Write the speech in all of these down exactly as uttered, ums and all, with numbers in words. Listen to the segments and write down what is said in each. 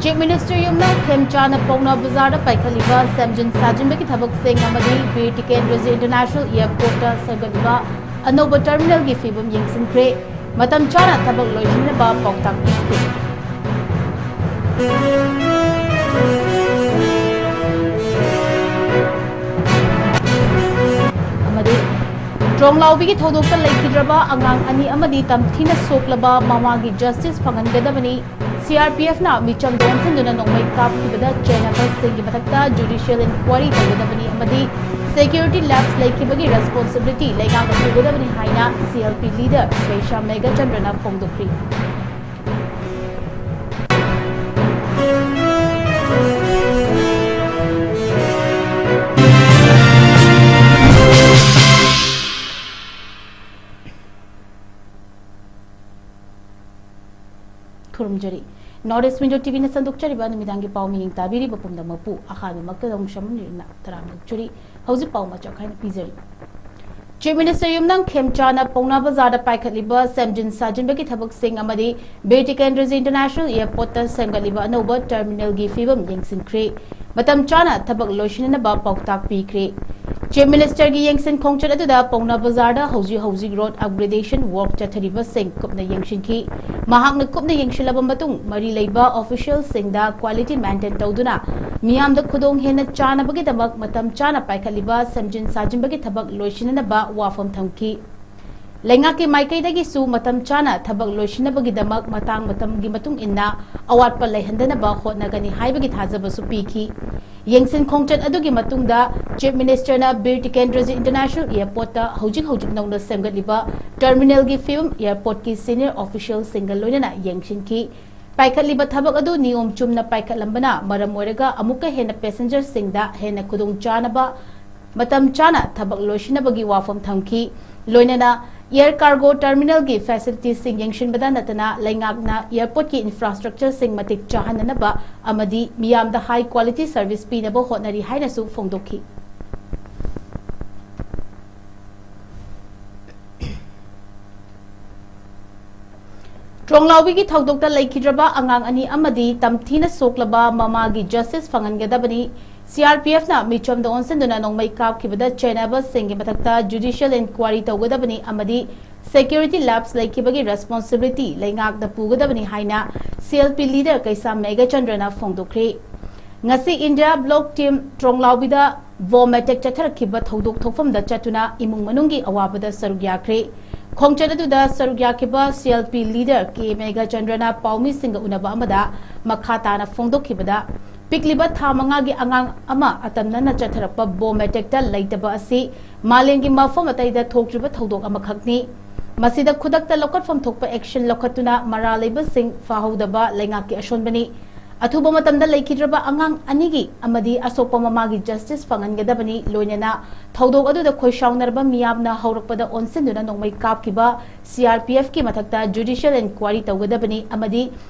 Chief minister ꯌꯨꯝꯅ ꯈꯦꯝꯆꯥꯅ ꯄꯥꯎꯅꯥ ꯕꯖꯥꯔꯗ ꯄꯥꯏꯈꯠꯂꯤꯕ ꯁꯦꯝꯖꯤꯟ ꯁꯥꯖꯤꯟꯕꯒꯤ ꯊꯕꯛꯁꯤꯡ ꯑꯃꯗꯤ ꯕꯤꯔ ꯇꯤꯀꯦꯟꯗ꯭ꯔꯖꯤ ꯏꯟꯇꯔꯅꯦꯁꯅꯦꯜ ꯑꯦꯌꯔꯄꯣꯔꯠꯇ ꯁꯦꯝꯒꯠꯂꯤꯕ ꯑꯅꯧꯕ ꯇꯔꯃꯤꯅꯦꯜꯒꯤ ꯐꯤꯕꯝ ꯌꯦꯡꯁꯤꯟꯈ꯭ꯔꯦ꯫ ꯃꯇꯝ ꯆꯥꯅ ꯊꯕꯛ ꯂꯣꯏꯁꯤꯟꯅꯕ ꯄꯥꯎꯇꯥꯛ ꯄꯤꯈ꯭ꯔꯦ꯫ ꯑꯃꯗꯤ ꯇ꯭ꯔꯣꯡꯂꯥꯎꯕꯤꯒꯤ ꯊꯧꯗꯣꯛꯇ ꯂꯩꯈꯤꯗ꯭ꯔꯕ ꯑꯉꯥꯡ ꯑꯅꯤ ꯑꯃꯗꯤ ꯇꯝꯊꯤꯅ ꯁꯣꯛꯂꯕ ꯃꯃꯥꯒꯤ ꯖꯁꯇꯤꯁ ꯐꯪꯍꯟꯒꯗꯕꯅꯤ꯫ ꯁꯤ ꯑꯥꯔ ꯄꯤ ꯑꯦꯐꯅ ꯃꯤꯆꯝꯗ ꯑꯣꯟꯁꯤꯟꯗꯨꯅ ꯅꯣꯡꯃꯩ ꯀꯥꯞꯈꯤꯕꯗ ꯆꯩꯅꯕꯁꯤꯡꯒꯤ ꯃꯊꯛꯇ ꯖꯨꯗꯤꯁꯤꯌꯦꯜ ꯏꯟꯀ꯭ꯋꯥꯏꯔꯤ ꯇꯧꯒꯗꯕꯅꯤ ꯑꯃꯗꯤ ꯁꯦꯀ꯭ꯌꯨꯔꯤꯇꯤ ꯂꯦꯞꯁ ꯂꯩꯈꯤꯕꯒꯤ ꯔꯦꯁꯄꯣꯟꯁꯤꯕꯤꯂꯤꯇꯤ ꯂꯩꯉꯥꯛꯅ ꯄꯨꯒꯗꯕꯅꯤ ꯍꯥꯏꯅ ꯁꯤ ꯑꯦꯜ ꯄꯤ ꯂꯤꯗꯔ ꯕꯩꯁꯥ ꯃꯦꯘꯆꯟꯗ꯭ꯔꯅ ꯐꯣꯡꯗꯣꯛꯈ꯭ꯔꯤ꯫ ꯈꯨꯔꯨꯝꯖꯔꯤ꯫ ꯅꯣꯔꯠ ꯏꯁ ꯋꯤꯟꯗꯣ ꯇꯤ ꯚꯤꯅ ꯁꯟꯗꯣꯛꯆꯔꯤꯕ ꯅꯨꯃꯤꯗꯥꯡꯒꯤ ꯄꯥꯎ ꯃꯤꯠꯌꯦꯡ ꯇꯥꯕꯤꯔꯤꯕ ꯄꯨꯝꯅꯃꯛꯄꯨ ꯑꯍꯥꯟꯕꯃꯛꯇꯗ ꯑꯃꯨꯛ ꯁꯝꯂꯞꯅ ꯇꯔꯥꯝꯅ ꯑꯣꯛꯆꯔꯤ꯫ ꯍꯧꯖꯤꯛ ꯄꯥꯎ ꯃꯆꯥ ꯈꯥꯏꯅ ꯄꯤꯖꯔꯤ꯫ ꯆꯤꯐ ꯃꯤꯅꯤꯁꯇꯔ ꯌꯨꯝꯅꯥꯝ ꯈꯦꯝꯆꯥꯅ ꯄꯥꯎꯅꯥ ꯕꯖꯥꯔꯗ ꯄꯥꯏꯈꯠꯂꯤꯕ ꯁꯦꯝꯖꯤꯟ ꯁꯥꯖꯤꯟꯕꯒꯤ ꯊꯕꯛꯁꯤꯡ ꯑꯃꯗꯤ ꯕꯤꯔ ꯇꯤꯀꯦꯟꯗ꯭ꯔꯖꯤ ꯏꯟꯇꯔꯅꯦꯁꯅꯦꯜ ꯑꯦꯌꯔꯄꯣꯔꯠꯇ ꯁꯦꯝꯒꯠꯂꯤꯕ ꯑꯅꯧꯕ ꯇꯔꯃꯤꯅꯦꯜꯒꯤ ꯐꯤꯕꯝ ꯌꯦꯡꯁꯤꯟꯈ꯭ꯔꯦ꯫ ꯃꯇꯝ ꯆꯥꯅ ꯊꯕꯛ ꯂꯣꯏꯁꯤꯟꯅꯅꯕ ꯄꯥꯎꯇꯥꯛ ꯄꯤꯈ꯭ꯔꯦ꯫ ꯆꯤꯐ ꯃꯤꯅꯤꯁꯇꯔꯒꯤ ꯌꯦꯡꯁꯤꯟ ꯈꯣꯡꯆꯠ ꯑꯗꯨꯗ ꯄꯥꯎꯅꯥ ꯕꯖꯥꯔꯗ ꯍꯧꯖꯤꯛ ꯍꯧꯖꯤꯛ ꯔꯣꯗ ꯑꯞꯒ꯭ꯔꯦꯗꯦꯁꯟ ꯋꯥꯔꯛ ꯆꯠꯊꯔꯤꯕꯁꯤꯡ ꯀꯨꯞꯅ ꯌꯦꯡꯁꯤꯟꯈꯤ꯫ ꯃꯍꯥꯛꯅ ꯀꯨꯞꯅ ꯌꯦꯡꯁꯤꯜꯂꯕ ꯃꯇꯨꯡ ꯃꯔꯤ ꯂꯩꯕ ꯑꯣꯐꯤꯁꯤꯌꯦꯜꯁꯤꯡꯗ ꯀ꯭ꯋꯥꯂꯤꯇꯤ ꯃꯦꯟꯇꯦꯟ ꯇꯧꯗꯨꯅ ꯃꯤꯌꯥꯝꯗ ꯈꯨꯗꯣꯡ ꯍꯦꯟꯅ ꯆꯥꯅꯕꯒꯤꯗꯃꯛ ꯃꯇꯝ ꯆꯥꯅ ꯄꯥꯏꯈꯠꯂꯤꯕ ꯁꯦꯝꯖꯤꯟ ꯁꯥꯖꯤꯟꯕꯒꯤ ꯊꯕꯛ ꯂꯣꯏꯁꯤꯟꯅꯅꯕ ꯋꯥꯐꯝ ꯊꯝꯈꯤ꯫ ꯂꯩꯉꯥꯛꯀꯤ ꯃꯥꯏꯀꯩꯗꯒꯤꯁꯨ ꯃꯇꯝ ꯆꯥꯅ ꯊꯕꯛ ꯂꯣꯏꯁꯤꯟꯅꯕꯒꯤꯗꯃꯛ ꯃꯇꯥꯡ ꯃꯇꯝꯒꯤ ꯃꯇꯨꯡ ꯏꯟꯅ ꯑꯋꯥꯠꯄ ꯂꯩꯍꯟꯗꯅꯕ ꯍꯣꯠꯅꯒꯅꯤ ꯍꯥꯏꯕꯒꯤ ꯊꯥꯖꯕꯁꯨ ꯄꯤꯈꯤ꯫ ꯌꯦꯡꯁꯤꯟ ꯈꯣꯡꯆꯠ ꯑꯗꯨꯒꯤ ꯃꯇꯨꯡꯗ ꯆꯤꯐ ꯃꯤꯅꯤꯁꯇꯔꯅ ꯕꯤꯔ ꯇꯤꯀꯦꯟꯗ꯭ꯔꯖꯤ ꯏꯟꯇꯔꯅꯦꯁꯅꯦꯜ ꯑꯦꯌꯔꯄꯣꯔꯠꯇ ꯍꯧꯖꯤꯛ ꯍꯧꯖꯤꯛ ꯅꯧꯅ ꯁꯦꯝꯒꯠꯂꯤꯕ ꯇꯔꯃꯤꯅꯦꯜꯒꯤ ꯐꯤꯕꯝ ꯑꯦꯌꯔꯄꯣꯔꯠꯀꯤ ꯁꯤꯅꯤꯌꯔ ꯑꯣꯐꯤꯁꯤꯌꯦꯜꯁꯤꯡꯒ ꯂꯣꯏꯅꯅ ꯌꯦꯡꯁꯤꯟꯈꯤ꯫ ꯄꯥꯏꯈꯠꯂꯤꯕ ꯊꯕꯛ ꯑꯗꯨ ꯅꯤꯌꯣꯝ ꯆꯨꯝꯅ ꯄꯥꯏꯈꯠꯂꯝꯕꯅ ꯃꯔꯝ ꯑꯣꯏꯔꯒ ꯑꯃꯨꯛꯀ ꯍꯦꯟꯅ ꯄꯦꯁꯦꯟꯖꯔꯁꯤꯡꯗ ꯍꯦꯟꯅ ꯈꯨꯗꯣꯡꯆꯥꯅꯕ, ꯃꯇꯝ ꯆꯥꯅ ꯊꯕꯛ ꯂꯣꯏꯁꯤꯟꯅꯕꯒꯤ ꯋꯥꯐꯝ ꯊꯝꯈꯤ꯫ ꯂꯣꯏꯅꯅ ꯑꯦꯌꯔ ꯀꯥꯔꯒꯣ ꯇꯔꯃꯤꯅꯦꯜꯒꯤ ꯐꯦꯁꯤꯂꯤꯇꯤꯁꯤꯡ ꯌꯦꯡꯁꯤꯟꯕꯗ ꯅꯠꯇꯅ ꯂꯩꯉꯥꯛꯅ ꯑꯦꯌꯔꯄꯣꯔꯠꯀꯤ ꯏꯟꯐ꯭ꯔꯥꯁ꯭ꯇ꯭ꯔꯛꯆꯔꯁꯤꯡ ꯃꯇꯤꯛ ꯆꯥꯍꯟꯅꯅꯕ ꯑꯃꯗꯤ ꯃꯤꯌꯥꯝꯗ ꯍꯥꯏ ꯀ꯭ꯋꯥꯂꯤꯇꯤ ꯁꯔꯚꯤꯁ ꯄꯤꯅꯕ ꯍꯣꯠꯅꯔꯤ ꯍꯥꯏꯅꯁꯨ ꯐꯣꯡꯗꯣꯛꯈꯤ꯫ ꯊꯣꯡꯂꯥꯎꯕꯤꯒꯤ ꯊꯧꯗꯣꯛꯇ ꯂꯩꯈꯤꯗ꯭ꯔꯕ ꯑꯉꯥꯡ ꯑꯅꯤ ꯑꯃꯗꯤ ꯇꯝꯊꯤꯅ ꯁꯣꯛꯂꯕ ꯃꯃꯥꯒꯤ ꯖꯁꯇꯤꯁ ꯐꯪꯍꯟꯒꯗꯕꯅꯤ꯫ ꯁꯤ ꯑꯥꯔ ꯄꯤ ꯑꯦꯐꯅ ꯃꯤꯆꯝꯗ ꯑꯣꯟꯁꯤꯟꯗꯨꯅ ꯅꯣꯡꯃꯩ ꯀꯥꯞꯈꯤꯕꯗ ꯆꯦꯟꯅꯕꯁꯤꯡꯒꯤ ꯃꯊꯛꯇ ꯖꯨꯗꯤꯁꯤꯌꯦꯜ ꯏꯟꯀ꯭ꯋꯥꯏꯔꯤ ꯇꯧꯒꯗꯕꯅꯤ ꯑꯃꯗꯤ ꯁꯦꯀ꯭ꯌꯨꯔꯤꯇꯤ ꯂꯦꯞꯁ ꯂꯩꯈꯤꯕꯒꯤ ꯔꯦꯁꯄꯣꯟꯁꯤꯕꯤꯂꯤꯇꯤ ꯂꯩꯉꯥꯛꯅ ꯄꯨꯒꯗꯕꯅꯤ ꯍꯥꯏꯅ ꯁꯤ ꯑꯦꯜ ꯄꯤ ꯂꯤꯗꯔ ꯀꯩꯁꯥꯝ ꯃꯦꯘꯆꯟꯗ꯭ꯔꯅ ꯐꯣꯡꯗꯣꯛꯈ꯭ꯔꯦ꯫ ꯉꯁꯤ ꯏꯟꯗꯤꯌꯥ ꯕ꯭ꯂꯣꯛ ꯇꯤꯝ ꯇ꯭ꯔꯣꯡꯂꯥꯎꯕꯤꯗ ꯕꯣꯝ ꯑꯦꯇꯦꯛ ꯆꯠꯊꯔꯛꯈꯤꯕ ꯊꯧꯗꯣꯛ ꯊꯣꯛꯐꯝꯗ ꯆꯠꯇꯨꯅ ꯏꯃꯨꯡ ꯃꯅꯨꯡꯒꯤ ꯑꯋꯥꯕꯗ ꯁꯔꯨꯛ ꯌꯥꯈ꯭ꯔꯦ꯫ ꯈꯣꯡꯆꯠ ꯑꯗꯨꯗ ꯁꯔꯨꯛ ꯌꯥꯈꯤꯕ ꯁꯤ ꯑꯦꯜ ꯄꯤ ꯂꯤꯗꯔ ꯀꯦ ꯃꯦꯘꯆꯟꯗ꯭ꯔꯅ ꯄꯥꯎꯃꯤꯁꯤꯡꯒ ꯎꯅꯕ ꯑꯃꯗ ꯃꯈꯥ ꯇꯥꯅ ꯐꯣꯡꯗꯣꯛꯈꯤꯕꯗ, ꯄꯤꯛꯂꯤꯕ ꯊꯥ ꯃꯉꯥꯒꯤ ꯑꯉꯥꯡ ꯑꯃ ꯑꯇꯝꯅꯅ ꯆꯠꯊꯔꯛꯄ ꯕꯣꯝ ꯑꯦꯇꯦꯛꯇ ꯂꯩꯇꯕ ꯑꯁꯤ ꯃꯥꯂꯦꯝꯒꯤ ꯃꯐꯝ ꯑꯇꯩꯗ ꯊꯣꯛꯇ꯭ꯔꯤꯕ ꯊꯧꯗꯣꯛ ꯑꯃꯈꯛꯅꯤ꯫ ꯃꯁꯤꯗ ꯈꯨꯗꯛꯇ ꯂꯧꯈꯠꯐꯝ ꯊꯣꯛꯄ ꯑꯦꯛꯁꯟ ꯂꯧꯈꯠꯇꯨꯅ ꯃꯔꯥꯜ ꯂꯩꯕꯁꯤꯡ ꯐꯥꯍꯧꯗꯕ ꯂꯩꯉꯥꯛꯀꯤ ꯑꯁꯣꯟꯕꯅꯤ꯫ ꯑꯊꯨꯕ ꯃꯇꯝꯗ ꯂꯩꯈꯤꯗ꯭ꯔꯕ ꯑꯉꯥꯡ ꯑꯅꯤꯒꯤ ꯑꯃꯗꯤ ꯑꯁꯣꯛꯄ ꯃꯃꯥꯒꯤ ꯖꯁꯇꯤꯁ ꯐꯪꯍꯟꯒꯗꯕꯅꯤ꯫ ꯂꯣꯏꯅꯅ ꯊꯧꯗꯣꯛ ꯑꯗꯨꯗ ꯈꯣꯏꯁꯥꯎꯅꯔꯕ ꯃꯤꯌꯥꯝꯅ ꯍꯧꯔꯛꯄꯗ ꯑꯣꯟꯁꯤꯟꯗꯨꯅ ꯅꯣꯡꯃꯩ ꯀꯥꯞꯈꯤꯕ ꯁꯤ ꯑꯥꯔ ꯄꯤ ꯑꯦꯐꯀꯤ ꯃꯊꯛꯇ ꯖꯨꯗꯤꯁꯤꯌꯦꯜ ꯏꯟꯀ꯭ꯋꯥꯏꯔꯤ ꯇꯧꯒꯗꯕꯅꯤ ꯑꯃꯗꯤ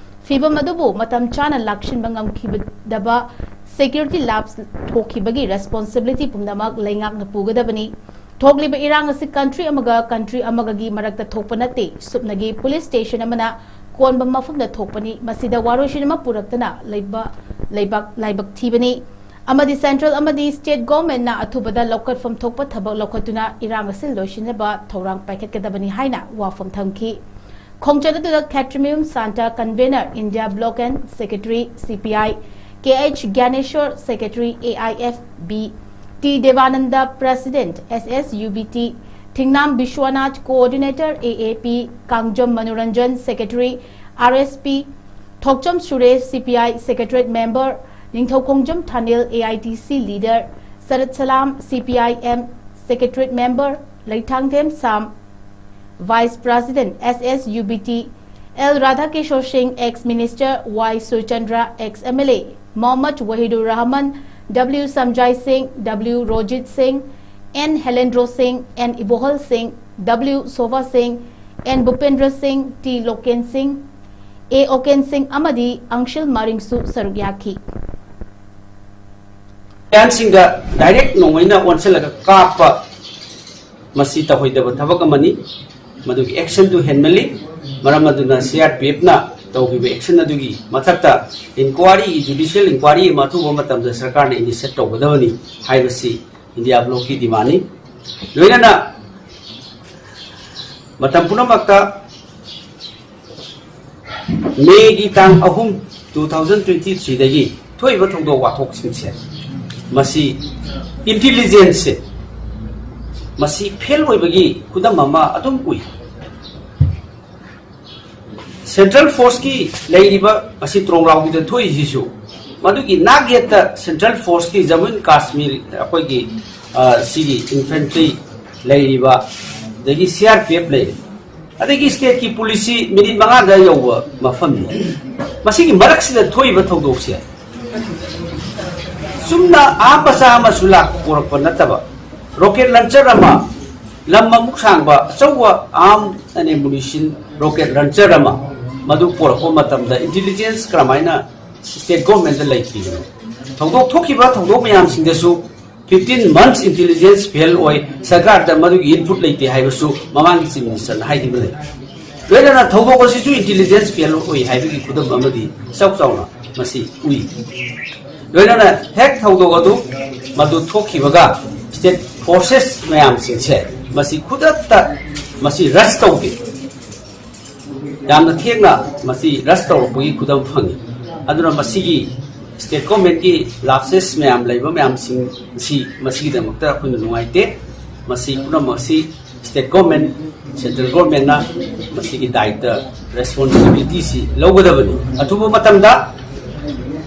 ꯐꯤꯚꯝ ꯑꯗꯨꯕꯨ ꯃꯇꯝ ꯆꯥꯅ ꯂꯥꯛꯁꯤꯟꯕ ꯉꯝꯈꯤꯗꯕ ꯁꯦꯀ꯭ꯌꯨꯔꯤꯇꯤ ꯂꯦꯞꯁ ꯊꯣꯛꯈꯤꯕꯒꯤ ꯔꯦꯁꯄꯣꯟꯁꯤꯕꯤꯂꯤꯇꯤ ꯄꯨꯝꯅꯃꯛ ꯂꯩꯉꯥꯛꯅ ꯄꯨꯒꯗꯕꯅꯤ꯫ ꯊꯣꯛꯂꯤꯕ ꯏꯔꯥꯡ ꯑꯁꯤ ꯀꯟꯇ꯭ꯔꯤ ꯑꯃꯒ ꯀꯟꯇ꯭ꯔꯤ ꯑꯃꯒꯒꯤ ꯃꯔꯛꯇ ꯊꯣꯛꯄ ꯅꯠꯇꯦ꯫ ꯁꯨꯞꯅꯒꯤ ꯄꯨꯂꯤꯁ ꯁ꯭ꯇꯦꯁꯟ ꯑꯃꯅ ꯀꯣꯟꯕ ꯃꯐꯝꯗ ꯊꯣꯛꯄꯅꯤ꯫ ꯃꯁꯤꯗ ꯋꯥꯔꯣꯏꯁꯤꯟ ꯑꯃ ꯄꯨꯔꯛꯇꯅ ꯂꯩꯕ-, ꯂꯩꯕꯥꯛ ꯂꯥꯏꯕꯛ ꯊꯤꯕꯅꯤ ꯑꯃꯗꯤ ꯁꯦꯟꯇ꯭ꯔꯦꯜ ꯑꯃꯗꯤ ꯁ꯭ꯇꯦꯠ ꯒꯣꯚꯔꯟꯃꯦꯟꯠꯅ ꯑꯊꯨꯕꯗ ꯂꯧꯈꯠꯐꯝ ꯊꯣꯛꯄ ꯊꯕꯛ ꯂꯧꯈꯠꯇꯨꯅ ꯏꯔꯥꯡ ꯑꯁꯤ ꯂꯣꯏꯁꯤꯟꯅꯕ ꯊꯧꯔꯥꯡ ꯄꯥꯏꯈꯠꯀꯗꯕꯅꯤ ꯍꯥꯏꯅ ꯋꯥꯐꯝ ꯊꯝꯈꯤ꯫ ꯈꯣꯡꯆꯠ ꯑꯗꯨꯗ Khetrimayum Santa, convener, India bloc N secretary, C P I, K H Gyaneshor, secretary, A I F B, T Debananda, president, S S U B T, Thingnam Biswanath, coordinator, A A P, Kangjam Manoranjan, secretary, R S P, Thokchom Suresh, C P I secretariat member, Ningthoukhongjam Thanil, A I T C leader, Sarat Salam, C P I M secretariat member, Leithangthem Sam, vice president, S S U B T, L Radhakishore Singh, ex minister, Y Surchandra, ex M L A, Mohammad Wahidur Rahman, W Samjai Singh, W Rojit ꯁꯤꯡ, and ꯍꯦꯂꯦꯟꯗ꯭ꯔꯣ ꯁꯤꯡ, and ꯏꯕꯣꯍꯜ ꯁꯤꯡ, ꯗꯕ꯭ꯂꯤꯌꯨ ꯁꯣꯚꯥ ꯁꯤꯡ, and ꯚꯨꯄꯦꯟꯗ꯭ꯔ ꯁꯤꯡ, T local ꯁꯤꯡ, ꯑꯦ ꯑꯣꯀꯦꯟ ꯁꯤꯡ ꯑꯃꯗꯤ ꯑꯪꯁꯤꯜ ꯃꯥꯔꯤꯡꯁꯨ ꯁꯔꯨꯛ ꯌꯥꯈꯤ꯫ ꯃꯌꯥꯝꯁꯤꯡꯗ ꯗꯥꯏꯔꯦꯛ ꯅꯣꯡꯃꯩꯅ ꯑꯣꯟꯁꯤꯜꯂꯒ ꯀꯥꯞꯄ, ꯃꯁꯤ ꯇꯧꯍꯩꯗꯕ ꯊꯕꯛ ꯑꯃꯅꯤ꯫ ꯃꯗꯨꯒꯤ ꯑꯦꯛꯁꯟꯗꯨ ꯍꯦꯟꯃꯜꯂꯤ꯫ ꯃꯔꯝ ꯑꯗꯨꯅ ꯁꯤ ꯑꯥꯔ ꯄꯤ ꯑꯦꯐꯅ ꯇꯧꯈꯤꯕ ꯑꯦꯛꯁꯟ ꯑꯗꯨꯒꯤ ꯃꯊꯛꯇ ꯏꯟꯀ꯭ꯋꯥꯔꯤ, ꯖꯨꯗꯤꯁꯤꯌꯦꯜ ꯏꯟꯀ꯭ꯋꯥꯔꯤ ꯑꯃ ꯑꯊꯨꯕ ꯃꯇꯝꯗ ꯁꯔꯀꯥꯔꯅ ꯏꯅꯤꯁꯤꯌꯦꯠ ꯇꯧꯒꯗꯕꯅꯤ ꯍꯥꯏꯕꯁꯤ ꯏꯟꯗꯤꯌꯥ ꯕ꯭ꯂꯣꯛꯀꯤ ꯗꯤꯃꯥꯟꯅꯤ꯫ ꯂꯣꯏꯅꯅ ꯃꯇꯝ ꯄꯨꯝꯅꯃꯛꯇ ꯃꯦꯒꯤ ꯇꯥꯡ ꯑꯍꯨꯝ, two thousand twenty three ꯗꯒꯤ ꯊꯣꯛꯏꯕ ꯊꯧꯗꯣꯛ ꯋꯥꯊꯣꯛꯁꯤꯡꯁꯦ, ꯃꯁꯤ ꯏꯟꯇꯤꯂꯤꯖꯦꯟꯁꯁꯦ ꯃꯁꯤ ꯐꯦꯜ ꯑꯣꯏꯕꯒꯤ ꯈꯨꯗꯝ ꯑꯃ ꯑꯗꯨꯝ ꯎꯏ꯫ ꯁꯦꯟꯇ꯭ꯔꯦꯜ ꯐꯣꯔꯁꯀꯤ ꯂꯩꯔꯤꯕ ꯑꯁꯤ ꯇ꯭ꯔꯣꯡꯂꯥꯎꯕꯤꯗ ꯊꯣꯛꯏꯁꯤꯁꯨ ꯃꯗꯨꯒꯤ ꯅꯥꯛ ꯌꯦꯠꯇ ꯁꯦꯟꯇ꯭ꯔꯦꯜ ꯐꯣꯔꯁꯀꯤ ꯖꯃꯨ ꯑꯦꯟ ꯀꯥꯁꯃꯤꯔ ꯑꯩꯈꯣꯏꯒꯤ, ꯑ, ꯁꯤꯒꯤ ꯏꯟꯐꯦꯟꯇ꯭ꯔꯤ ꯂꯩꯔꯤꯕ, ꯑꯗꯒꯤ ꯁꯤ ꯑꯥꯔ ꯄꯤ ꯑꯦꯐ ꯂꯩꯔꯤ, ꯑꯗꯒꯤ ꯁ꯭ꯇꯦꯠꯀꯤ ꯄꯨꯂꯤꯁꯁꯤ ꯃꯤꯅꯤꯠ ꯃꯉꯥꯗ ꯌꯧꯕ ꯃꯐꯝꯅꯤ꯫ ꯃꯁꯤꯒꯤ ꯃꯔꯛꯁꯤꯗ ꯊꯣꯛꯏꯕ ꯊꯧꯗꯣꯛꯁꯦ ꯆꯨꯝꯅ ꯑꯍꯥꯝꯕ ꯆꯥ ꯑꯃꯁꯨ ꯂꯥꯛ ꯄꯣꯔꯛꯄ ꯅꯠꯇꯕ, ꯔꯣꯀꯦꯠ ꯂꯟꯆꯔ ꯑꯃ, ꯂꯝ ꯑꯃꯨꯛ ꯁꯥꯡꯕ ꯑꯆꯧꯕ ꯑꯥꯔꯝ ꯑꯦꯟ ꯑꯦꯃꯨꯅꯤꯁꯟ ꯔꯣꯀꯦꯠ ꯂꯟꯆꯔ ꯑꯃ, ꯃꯗꯨ ꯄꯣꯔꯛꯄ ꯃꯇꯝꯗ ꯏꯟꯇꯤꯂꯤꯖꯦꯟꯁ ꯀꯔꯝꯍꯥꯏꯅ ꯁ꯭ꯇꯦꯠ ꯒꯣꯔꯃꯦꯟꯗ ꯂꯩꯇ꯭ꯔꯤꯕꯅꯣ? ꯊꯧꯗꯣꯛ ꯊꯣꯛꯈꯤꯕ ꯊꯧꯗꯣꯛ ꯃꯌꯥꯝꯁꯤꯡꯗꯁꯨ fifteen months intelligence fail ꯑꯣꯏ, ꯁꯔꯀꯥꯔꯗ ꯃꯗꯨꯒꯤ ꯏꯟꯄꯨꯠ ꯂꯩꯇꯦ ꯍꯥꯏꯕꯁꯨ ꯃꯃꯥꯡꯒꯤ ꯆꯤꯐ ꯃꯤꯅꯤꯁꯇꯔꯅ ꯍꯥꯏꯈꯤꯕ ꯂꯩ꯫ ꯂꯣꯏꯅꯅ ꯊꯧꯗꯣꯛ ꯑꯁꯤꯁꯨ ꯏꯟꯇꯤꯂꯤꯖꯦꯟꯁ ꯐꯦꯜ ꯑꯣꯏ ꯍꯥꯏꯕꯒꯤ ꯈꯨꯗꯝ ꯑꯃꯗꯤ ꯏꯆꯥꯎ ꯆꯥꯎꯅ ꯃꯁꯤ ꯎꯏ꯫ ꯂꯣꯏꯅꯅ ꯍꯦꯛ ꯊꯧꯗꯣꯛ ꯑꯗꯨ ꯃꯗꯨ ꯊꯣꯛꯈꯤꯕꯒ ꯁ꯭ꯇꯦꯠ ꯐꯣꯔꯁꯦꯁ ꯃꯌꯥꯝꯁꯤꯡꯁꯦ ꯃꯁꯤ ꯈꯨꯗꯛꯇ ꯃꯁꯤ ꯔꯁ ꯇꯧꯗꯦ꯫ ꯌꯥꯝꯅ ꯊꯦꯡꯅ ꯃꯁꯤ ꯔꯁ ꯇꯧꯔꯛꯄꯒꯤ ꯈꯨꯗꯝ ꯐꯪꯉꯤ꯫ ꯑꯗꯨꯅ ꯃꯁꯤꯒꯤ ꯁ꯭ꯇꯦꯠ ꯒꯣꯔꯃꯦꯟꯒꯤ ꯂꯥꯞꯁꯦꯁ ꯃꯌꯥꯝ ꯂꯩꯕ ꯃꯌꯥꯝꯁꯤꯡ ꯑꯁꯤ ꯃꯁꯤꯒꯤꯗꯃꯛꯇ ꯑꯩꯈꯣꯏꯅ ꯅꯨꯡꯉꯥꯏꯇꯦ꯫ ꯃꯁꯤ ꯄꯨꯝꯅꯃꯛ ꯑꯁꯤ ꯁ꯭ꯇꯦꯠ ꯒꯣꯔꯃꯦꯟ, ꯁꯦꯟꯇ꯭ꯔꯦꯜ ꯒꯣꯔꯃꯦꯟꯅ ꯃꯁꯤꯒꯤ ꯗꯥꯏꯇ, ꯔꯦꯁꯄꯣꯟꯁꯤꯕꯤꯂꯤꯇꯤꯁꯤ ꯂꯧꯒꯗꯕꯅꯤ꯫ ꯑꯊꯨꯕ ꯃꯇꯝꯗ,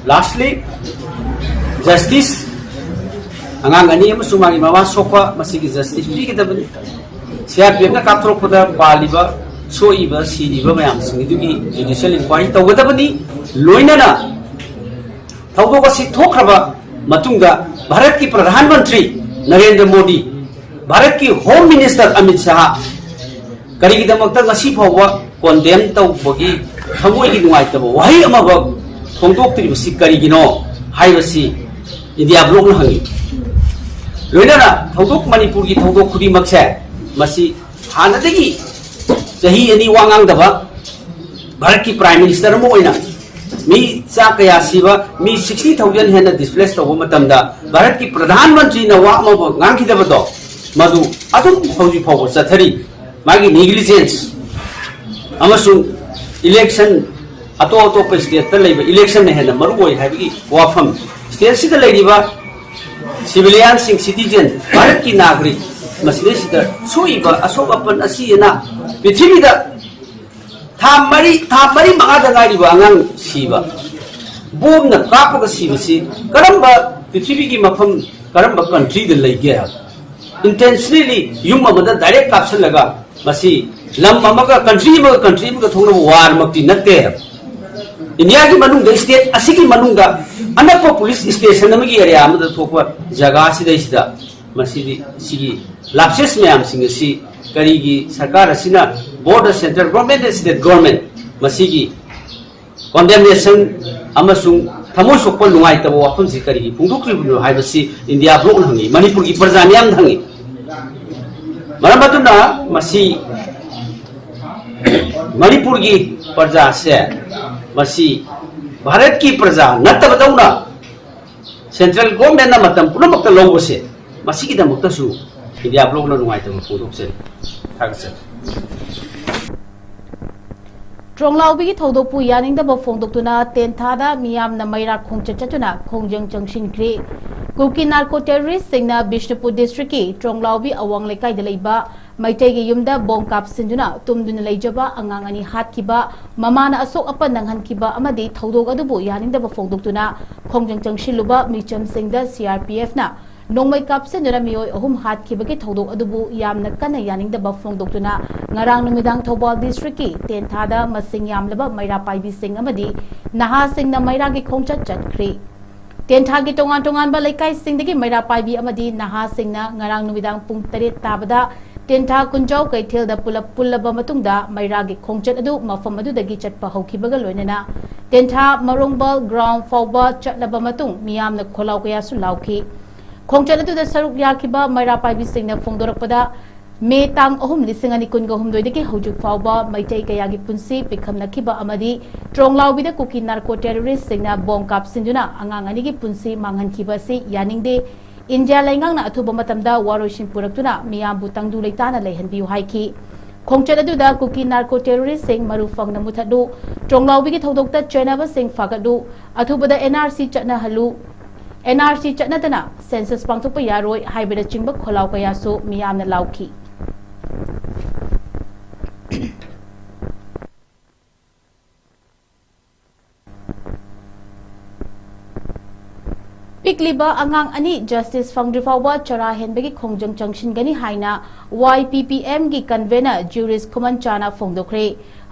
ꯂꯥꯁꯂꯤ, ꯖꯁꯇꯤꯁ, ꯑꯉꯥꯡ ꯑꯅꯤ ꯑꯃꯁꯨꯡ ꯃꯥꯒꯤ ꯃꯃꯥ ꯁꯣꯛꯄ, ꯃꯁꯤꯒꯤ ꯖꯁꯇꯤꯁ ꯄꯤꯒꯗꯕꯅꯤ꯫ ꯁꯤ ꯑꯥꯔ ꯄꯤ ꯑꯦꯐꯅ ꯀꯥꯞꯊꯣꯔꯛꯄꯗ ꯄꯥꯜꯂꯤꯕ, ꯁꯣꯛꯏꯕ, ꯁꯤꯔꯤꯕ ꯃꯌꯥꯝꯁꯤꯡ ꯑꯗꯨꯒꯤ ꯖꯨꯗꯤꯁꯤꯌꯦꯜ ꯏꯟꯀ꯭ꯋꯥꯏꯔꯤ ꯇꯧꯒꯗꯕꯅꯤ꯫ ꯂꯣꯏꯅꯅ ꯊꯧꯗꯣꯛ ꯑꯁꯤ ꯊꯣꯛꯈ꯭ꯔꯕ ꯃꯇꯨꯡꯗ ꯚꯥꯔꯠꯀꯤ ꯄ꯭ꯔꯙꯥꯟ ꯃꯟꯇ꯭ꯔꯤ ꯅꯔꯦꯟꯗ꯭ꯔ ꯃꯣꯗꯤ ꯚꯥꯔꯠꯀꯤ ꯍꯣꯝ ꯃꯤꯅꯤꯁꯇꯔ ꯑꯃꯤꯠ ꯁꯥꯍ ꯀꯔꯤꯒꯤꯗꯃꯛꯇ ꯉꯁꯤ ꯐꯥꯎꯕ ꯀꯣꯟꯗꯦꯝ ꯇꯧꯕꯒꯤ ꯊꯃꯣꯏꯒꯤ ꯅꯨꯡꯉꯥꯏꯇꯕ ꯋꯥꯍꯩ ꯑꯃꯐꯥꯎ ꯐꯣꯡꯗꯣꯛꯇ꯭ꯔꯤꯕꯁꯤ ꯀꯔꯤꯒꯤꯅꯣ ꯍꯥꯏꯕꯁꯤ ꯏꯟꯗꯤꯌꯥ ꯕ꯭ꯂꯣꯛꯅ ꯍꯪꯉꯤ꯫ ꯂꯣꯏꯅꯅ ꯊꯧꯗꯣꯛ, ꯃꯅꯤꯄꯨꯔꯒꯤ ꯊꯧꯗꯣꯛ ꯈꯨꯗꯤꯡꯃꯛꯁꯦ ꯃꯁꯤ ꯍꯥꯟꯅꯗꯒꯤ ꯆꯍꯤ ꯑꯅꯤ ꯋꯥ ꯉꯥꯡꯗꯕ ꯚꯥꯔꯠꯀꯤ Prime Minister ꯑꯃ ꯑꯣꯏꯅ ꯃꯤ ꯆꯥ ꯀꯌꯥ ꯁꯤꯕ, ꯃꯤ sixty thousand ꯍꯦꯟꯅ displace ꯇꯧꯕ ꯃꯇꯝꯗ ꯚꯥꯔꯠꯀꯤ ꯄ꯭ꯔꯙꯥꯟ ꯃꯟꯇ꯭ꯔꯤꯅ ꯋꯥ ꯑꯃꯐꯥꯎ ꯉꯥꯡꯈꯤꯗꯕꯗꯣ, ꯃꯗꯨ ꯑꯗꯨꯝ ꯍꯧꯖꯤꯛ ꯐꯥꯎꯕ ꯆꯠꯊꯔꯤ꯫ ꯃꯥꯒꯤ negligence ꯑꯃꯁꯨꯡ election, ꯑꯇꯣꯞ ꯑꯇꯣꯞꯄ stateꯇ ꯂꯩꯕ electionꯅ ꯍꯦꯟꯅ ꯃꯔꯨ ꯑꯣꯏ ꯍꯥꯏꯕꯒꯤ ꯋꯥꯐꯝ, stateꯁꯤꯗ ꯂꯩꯔꯤꯕ civilianꯁꯤꯡ, citizen, ꯚꯥꯔꯠꯀꯤ ꯅꯥꯒꯔꯤꯛ ꯃꯁꯤꯗꯩꯁꯤꯗ ꯁꯣꯛꯏꯕ ꯑꯁꯣꯛ ꯑꯄꯟ ꯑꯁꯤ ꯑꯅꯥ ꯄ꯭ꯔꯤꯊꯤꯕꯤꯗ ꯊꯥ ꯃꯔꯤ, ꯊꯥ ꯃꯔꯤ ꯃꯉꯥꯗ ꯉꯥꯏꯔꯤꯕ ꯑꯉꯥꯡ ꯁꯤꯕ, ꯕꯣꯝꯅ ꯀꯥꯞꯄꯒ ꯁꯤꯕꯁꯤ ꯀꯔꯝꯕ ꯄ꯭ꯔꯤꯊꯤꯕꯤꯒꯤ ꯃꯐꯝ, ꯀꯔꯝꯕ countryꯗ ꯂꯩꯒꯦ ꯍꯥꯏꯕ? Intentionally ꯌꯨꯝ ꯑꯃꯗ direct ꯀꯥꯞꯁꯤꯜꯂꯒ, ꯃꯁꯤ ꯂꯝ ꯑꯃꯒ, country ꯑꯃꯒ country ꯑꯃꯒ ꯊꯣꯛꯅꯕ warꯃꯛꯇꯤ ꯅꯠꯇꯦ ꯍꯥꯏꯕ꯫ ꯏꯟꯗꯤꯌꯥꯒꯤ ꯃꯅꯨꯡꯗ state ꯑꯁꯤꯒꯤ ꯃꯅꯨꯡꯗ ꯑꯅꯛꯄ police station ꯑꯃꯒꯤ area ꯑꯃꯗ ꯊꯣꯛꯄ ꯖꯒꯥ ꯑꯁꯤꯗꯩꯁꯤꯗ ꯃꯁꯤꯗꯤ, ꯁꯤꯒꯤ lapses ꯃꯌꯥꯝꯁꯤꯡ ꯑꯁꯤ ꯀꯔꯤꯒꯤ ꯁꯔꯀꯥꯔ ꯑꯁꯤꯅ, both the central government and state government, ꯃꯁꯤꯒꯤ condemnation ꯑꯃꯁꯨꯡ ꯊꯃꯣꯏ ꯁꯣꯛꯄ, ꯅꯨꯡꯉꯥꯏꯇꯕ ꯋꯥꯐꯝꯁꯤ ꯀꯔꯤꯒꯤ ꯐꯣꯡꯗꯣꯛꯇ꯭ꯔꯤꯕꯅꯣ ꯍꯥꯏꯕꯁꯤ India Blockꯅ ꯍꯪꯉꯤ, ꯃꯅꯤꯄꯨꯔꯒꯤ ꯄ꯭ꯔꯖꯥ ꯃꯤꯌꯥꯝꯗ ꯍꯪꯉꯤ꯫ ꯃꯔꯝ ꯑꯗꯨꯅ ꯃꯁꯤ ꯃꯅꯤꯄꯨꯔꯒꯤ ꯄ꯭ꯔꯖꯥꯁꯦ, ꯃꯁꯤ ꯚꯥꯔꯠꯀꯤ ꯄ꯭ꯔꯖꯥ ꯅꯠꯇꯕꯗꯧꯅ central governmentꯅ ꯃꯇꯝ ꯄꯨꯝꯅꯃꯛꯇ ꯂꯧꯕꯁꯦ, ꯃꯁꯤꯒꯤꯗꯃꯛꯇꯁꯨ India Blockꯅ ꯅꯨꯡꯉꯥꯏꯇꯕ ꯐꯣꯡꯗꯣꯛꯆꯔꯤ꯫ ꯊꯥꯒꯠꯆꯔꯤ꯫ ꯇ꯭ꯔꯣꯡꯂꯥꯎꯕꯤꯒꯤ ꯊꯧꯗꯣꯛꯄꯨ ꯌꯥꯅꯤꯡꯗꯕ ꯐꯣꯡꯗꯣꯛꯇꯨꯅ ꯇꯦꯟꯊꯥꯗ ꯃꯤꯌꯥꯝꯅ ꯃꯩꯔꯥ ꯈꯣꯡꯆꯠ ꯆꯠꯇꯨꯅ ꯈꯣꯡꯖꯪ ꯆꯪꯁꯤꯟꯈ꯭ꯔꯦ꯫ ꯀꯨꯀꯤ narco terroristꯁꯤꯡꯅ ꯕꯤꯁꯅꯨꯄꯨꯔ districtꯀꯤ ꯇ꯭ꯔꯣꯡꯂꯥꯎꯕꯤ ꯑꯋꯥꯡ ꯂꯩꯀꯥꯏꯗ ꯂꯩꯕ ꯃꯩꯇꯩꯒꯤ ꯌꯨꯝꯗ ꯕꯣꯝ ꯀꯥꯞꯁꯤꯟꯗꯨꯅ ꯇꯨꯝꯗꯨꯅ ꯂꯩꯖꯕ ꯑꯉꯥꯡ ꯑꯅꯤ ꯍꯥꯠꯈꯤꯕ, ꯃꯃꯥꯅ ꯑꯁꯣꯛ ꯑꯄꯟ ꯅꯪꯍꯟꯈꯤꯕ ꯑꯃꯗꯤ ꯊꯧꯗꯣꯛ ꯑꯗꯨꯕꯨ ꯌꯥꯅꯤꯡꯗꯕ ꯐꯣꯡꯗꯣꯛꯇꯨꯅ ꯈꯣꯡꯖꯪ ꯆꯪꯁꯤꯜꯂꯨꯕ ꯃꯤꯆꯝꯁꯤꯡꯗ CRPFꯅ ꯅꯣꯡꯃꯩ ꯀꯥꯞꯁꯤꯟꯗꯨꯅ ꯃꯤꯑꯣꯏ ꯑꯍꯨꯝ ꯍꯥꯠꯈꯤꯕꯒꯤ ꯊꯧꯗꯣꯛ ꯑꯗꯨꯕꯨ ꯌꯥꯝꯅ ꯀꯟꯅ ꯌꯥꯅꯤꯡꯗꯕ ꯐꯣꯡꯗꯣꯛꯇꯨꯅ ꯉꯔꯥꯡ ꯅꯨꯃꯤꯗꯥꯡ ꯊꯧꯕꯥꯜ districtꯀꯤ ꯇꯦꯟꯊꯥꯗ ꯃꯁꯤꯡ ꯌꯥꯝꯂꯕ ꯃꯩꯔꯥ ꯄꯥꯏꯕꯤꯁꯤꯡ ꯑꯃꯗꯤ ꯅꯍꯥꯁꯤꯡꯅ ꯃꯩꯔꯥꯒꯤ ꯈꯣꯡꯆꯠ ꯆꯠꯈ꯭ꯔꯤ꯫ ꯇꯦꯟꯊꯥꯒꯤ ꯇꯣꯉꯥꯟ ꯇꯣꯉꯥꯟꯕ ꯂꯩꯀꯥꯏꯁꯤꯡꯗꯒꯤ ꯃꯩꯔꯥ ꯄꯥꯏꯕꯤ ꯑꯃꯗꯤ ꯅꯍꯥꯁꯤꯡꯅ ꯉꯔꯥꯡ ꯅꯨꯃꯤꯗꯥꯡ ꯄꯨꯡ ꯇꯔꯦꯠ ꯇꯥꯕꯗ ꯇꯦꯟꯊꯥ ꯀꯨꯟꯖꯥꯎ ꯀꯩꯊꯦꯜꯗ ꯄꯨꯂꯞ ꯄꯨꯜꯂꯕ ꯃꯇꯨꯡꯗ ꯃꯩꯔꯥꯒꯤ ꯈꯣꯡꯆꯠ ꯑꯗꯨ ꯃꯐꯝ ꯑꯗꯨꯗꯒꯤ ꯆꯠꯄ ꯍꯧꯈꯤꯕꯒ ꯂꯣꯏꯅꯅ ꯇꯦꯟꯊꯥ ꯃꯔꯣꯡꯕꯜ ground ꯐꯥꯎꯕ ꯆꯠꯂꯕ ꯃꯇꯨꯡ ꯃꯤꯌꯥꯝꯅ ꯈꯣꯜꯂꯥꯎ ꯀꯌꯥꯁꯨ ꯂꯥꯎꯈꯤ꯫ ꯈꯣꯡꯆꯠ ꯑꯗꯨꯗ ꯁꯔꯨꯛ ꯌꯥꯈꯤꯕ ꯃꯩꯔꯥ ꯄꯥꯏꯕꯤꯁꯤꯡꯅ ꯐꯣꯡꯗꯣꯔꯛꯄꯗ, ꯃꯦ ꯇꯥꯡ ꯑꯍꯨꯝ, ꯂꯤꯁꯤꯡ ꯑꯅꯤ ꯀꯨꯟꯒ ꯍꯨꯝꯗꯣꯏꯗꯒꯤ ꯍꯧꯖꯤꯛ ꯐꯥꯎꯕ ꯃꯩꯇꯩ ꯀꯌꯥꯒꯤ ꯄꯨꯟꯁꯤ ꯄꯤꯈꯝꯅꯈꯤꯕ ꯑꯃꯗꯤ ꯇ꯭ꯔꯣꯡꯂꯥꯎꯕꯤꯗ ꯀꯨꯀꯤ ꯅꯥꯔꯀꯣ ꯇꯦꯔꯣꯔꯤꯁꯁꯤꯡꯅ ꯕꯣꯝ ꯀꯥꯞꯁꯤꯟꯗꯨꯅ ꯑꯉꯥꯡ ꯑꯅꯤꯒꯤ ꯄꯨꯟꯁꯤ ꯃꯥꯡꯍꯟꯈꯤꯕ ꯑꯁꯤ ꯌꯥꯅꯤꯡꯗꯦ꯫ ꯏꯟꯗꯤꯌꯥ ꯂꯩꯉꯥꯛꯅ ꯑꯊꯨꯕ ꯃꯇꯝꯗ ꯋꯥꯔꯣꯏꯁꯤꯟ ꯄꯨꯔꯛꯇꯨꯅ ꯃꯤꯌꯥꯝꯕꯨ ꯇꯪꯗꯨ ꯂꯩꯇꯥꯅ ꯂꯩꯍꯟꯕꯤꯌꯨ ꯍꯥꯏꯈꯤ꯫ ꯈꯣꯡꯆꯠ ꯑꯗꯨꯗ ꯀꯨꯀꯤ ꯅꯥꯔꯀꯣ ꯇꯦꯔꯣꯔꯤꯁꯁꯤꯡ ꯃꯔꯨ ꯐꯪꯅ ꯃꯨꯊꯠꯂꯨ, ꯇ꯭ꯔꯣꯡꯂꯥꯎꯕꯤꯒꯤ ꯊꯧꯗꯣꯛꯇ ꯆꯦꯟꯅꯕꯁꯤꯡ ꯐꯥꯒꯠꯂꯨ, ꯑꯊꯨꯕꯗ ꯑꯦꯟ ꯑꯥꯔ ꯁꯤ ꯆꯠꯅꯍꯜꯂꯨ, ꯑꯦꯟ ꯑꯥꯔ ꯁꯤ ꯆꯠꯅꯗꯅ ꯁꯦꯟꯁꯁ ꯄꯥꯡꯊꯣꯛꯄ ꯌꯥꯔꯣꯏ ꯍꯥꯏꯕꯅꯆꯤꯡꯕ ꯈꯣꯜꯂꯥꯎ ꯀꯌꯥꯁꯨ ꯃꯤꯌꯥꯝꯅ ꯂꯥꯎꯈꯤ꯫ ꯄꯤꯛꯂꯤꯕ ꯑꯉꯥꯡ ꯑꯅꯤ ꯖꯁꯇꯤꯁ ꯐꯪꯗ꯭ꯔꯤ ꯐꯥꯎꯕ ꯆꯔꯥ ꯍꯦꯟꯕꯒꯤ ꯈꯣꯡꯖꯪ ꯆꯪꯁꯤꯟꯒꯅꯤ ꯍꯥꯏꯅ ꯋꯥꯏ ꯄꯤ ꯄꯤ ꯑꯦꯝꯒꯤ ꯀꯟꯚꯦꯅꯔ ꯖ꯭ꯌꯨꯔꯤꯁ ꯈꯨꯃꯟꯆꯥꯅ ꯐꯣꯡꯗꯣꯛꯈ꯭ꯔꯦ꯫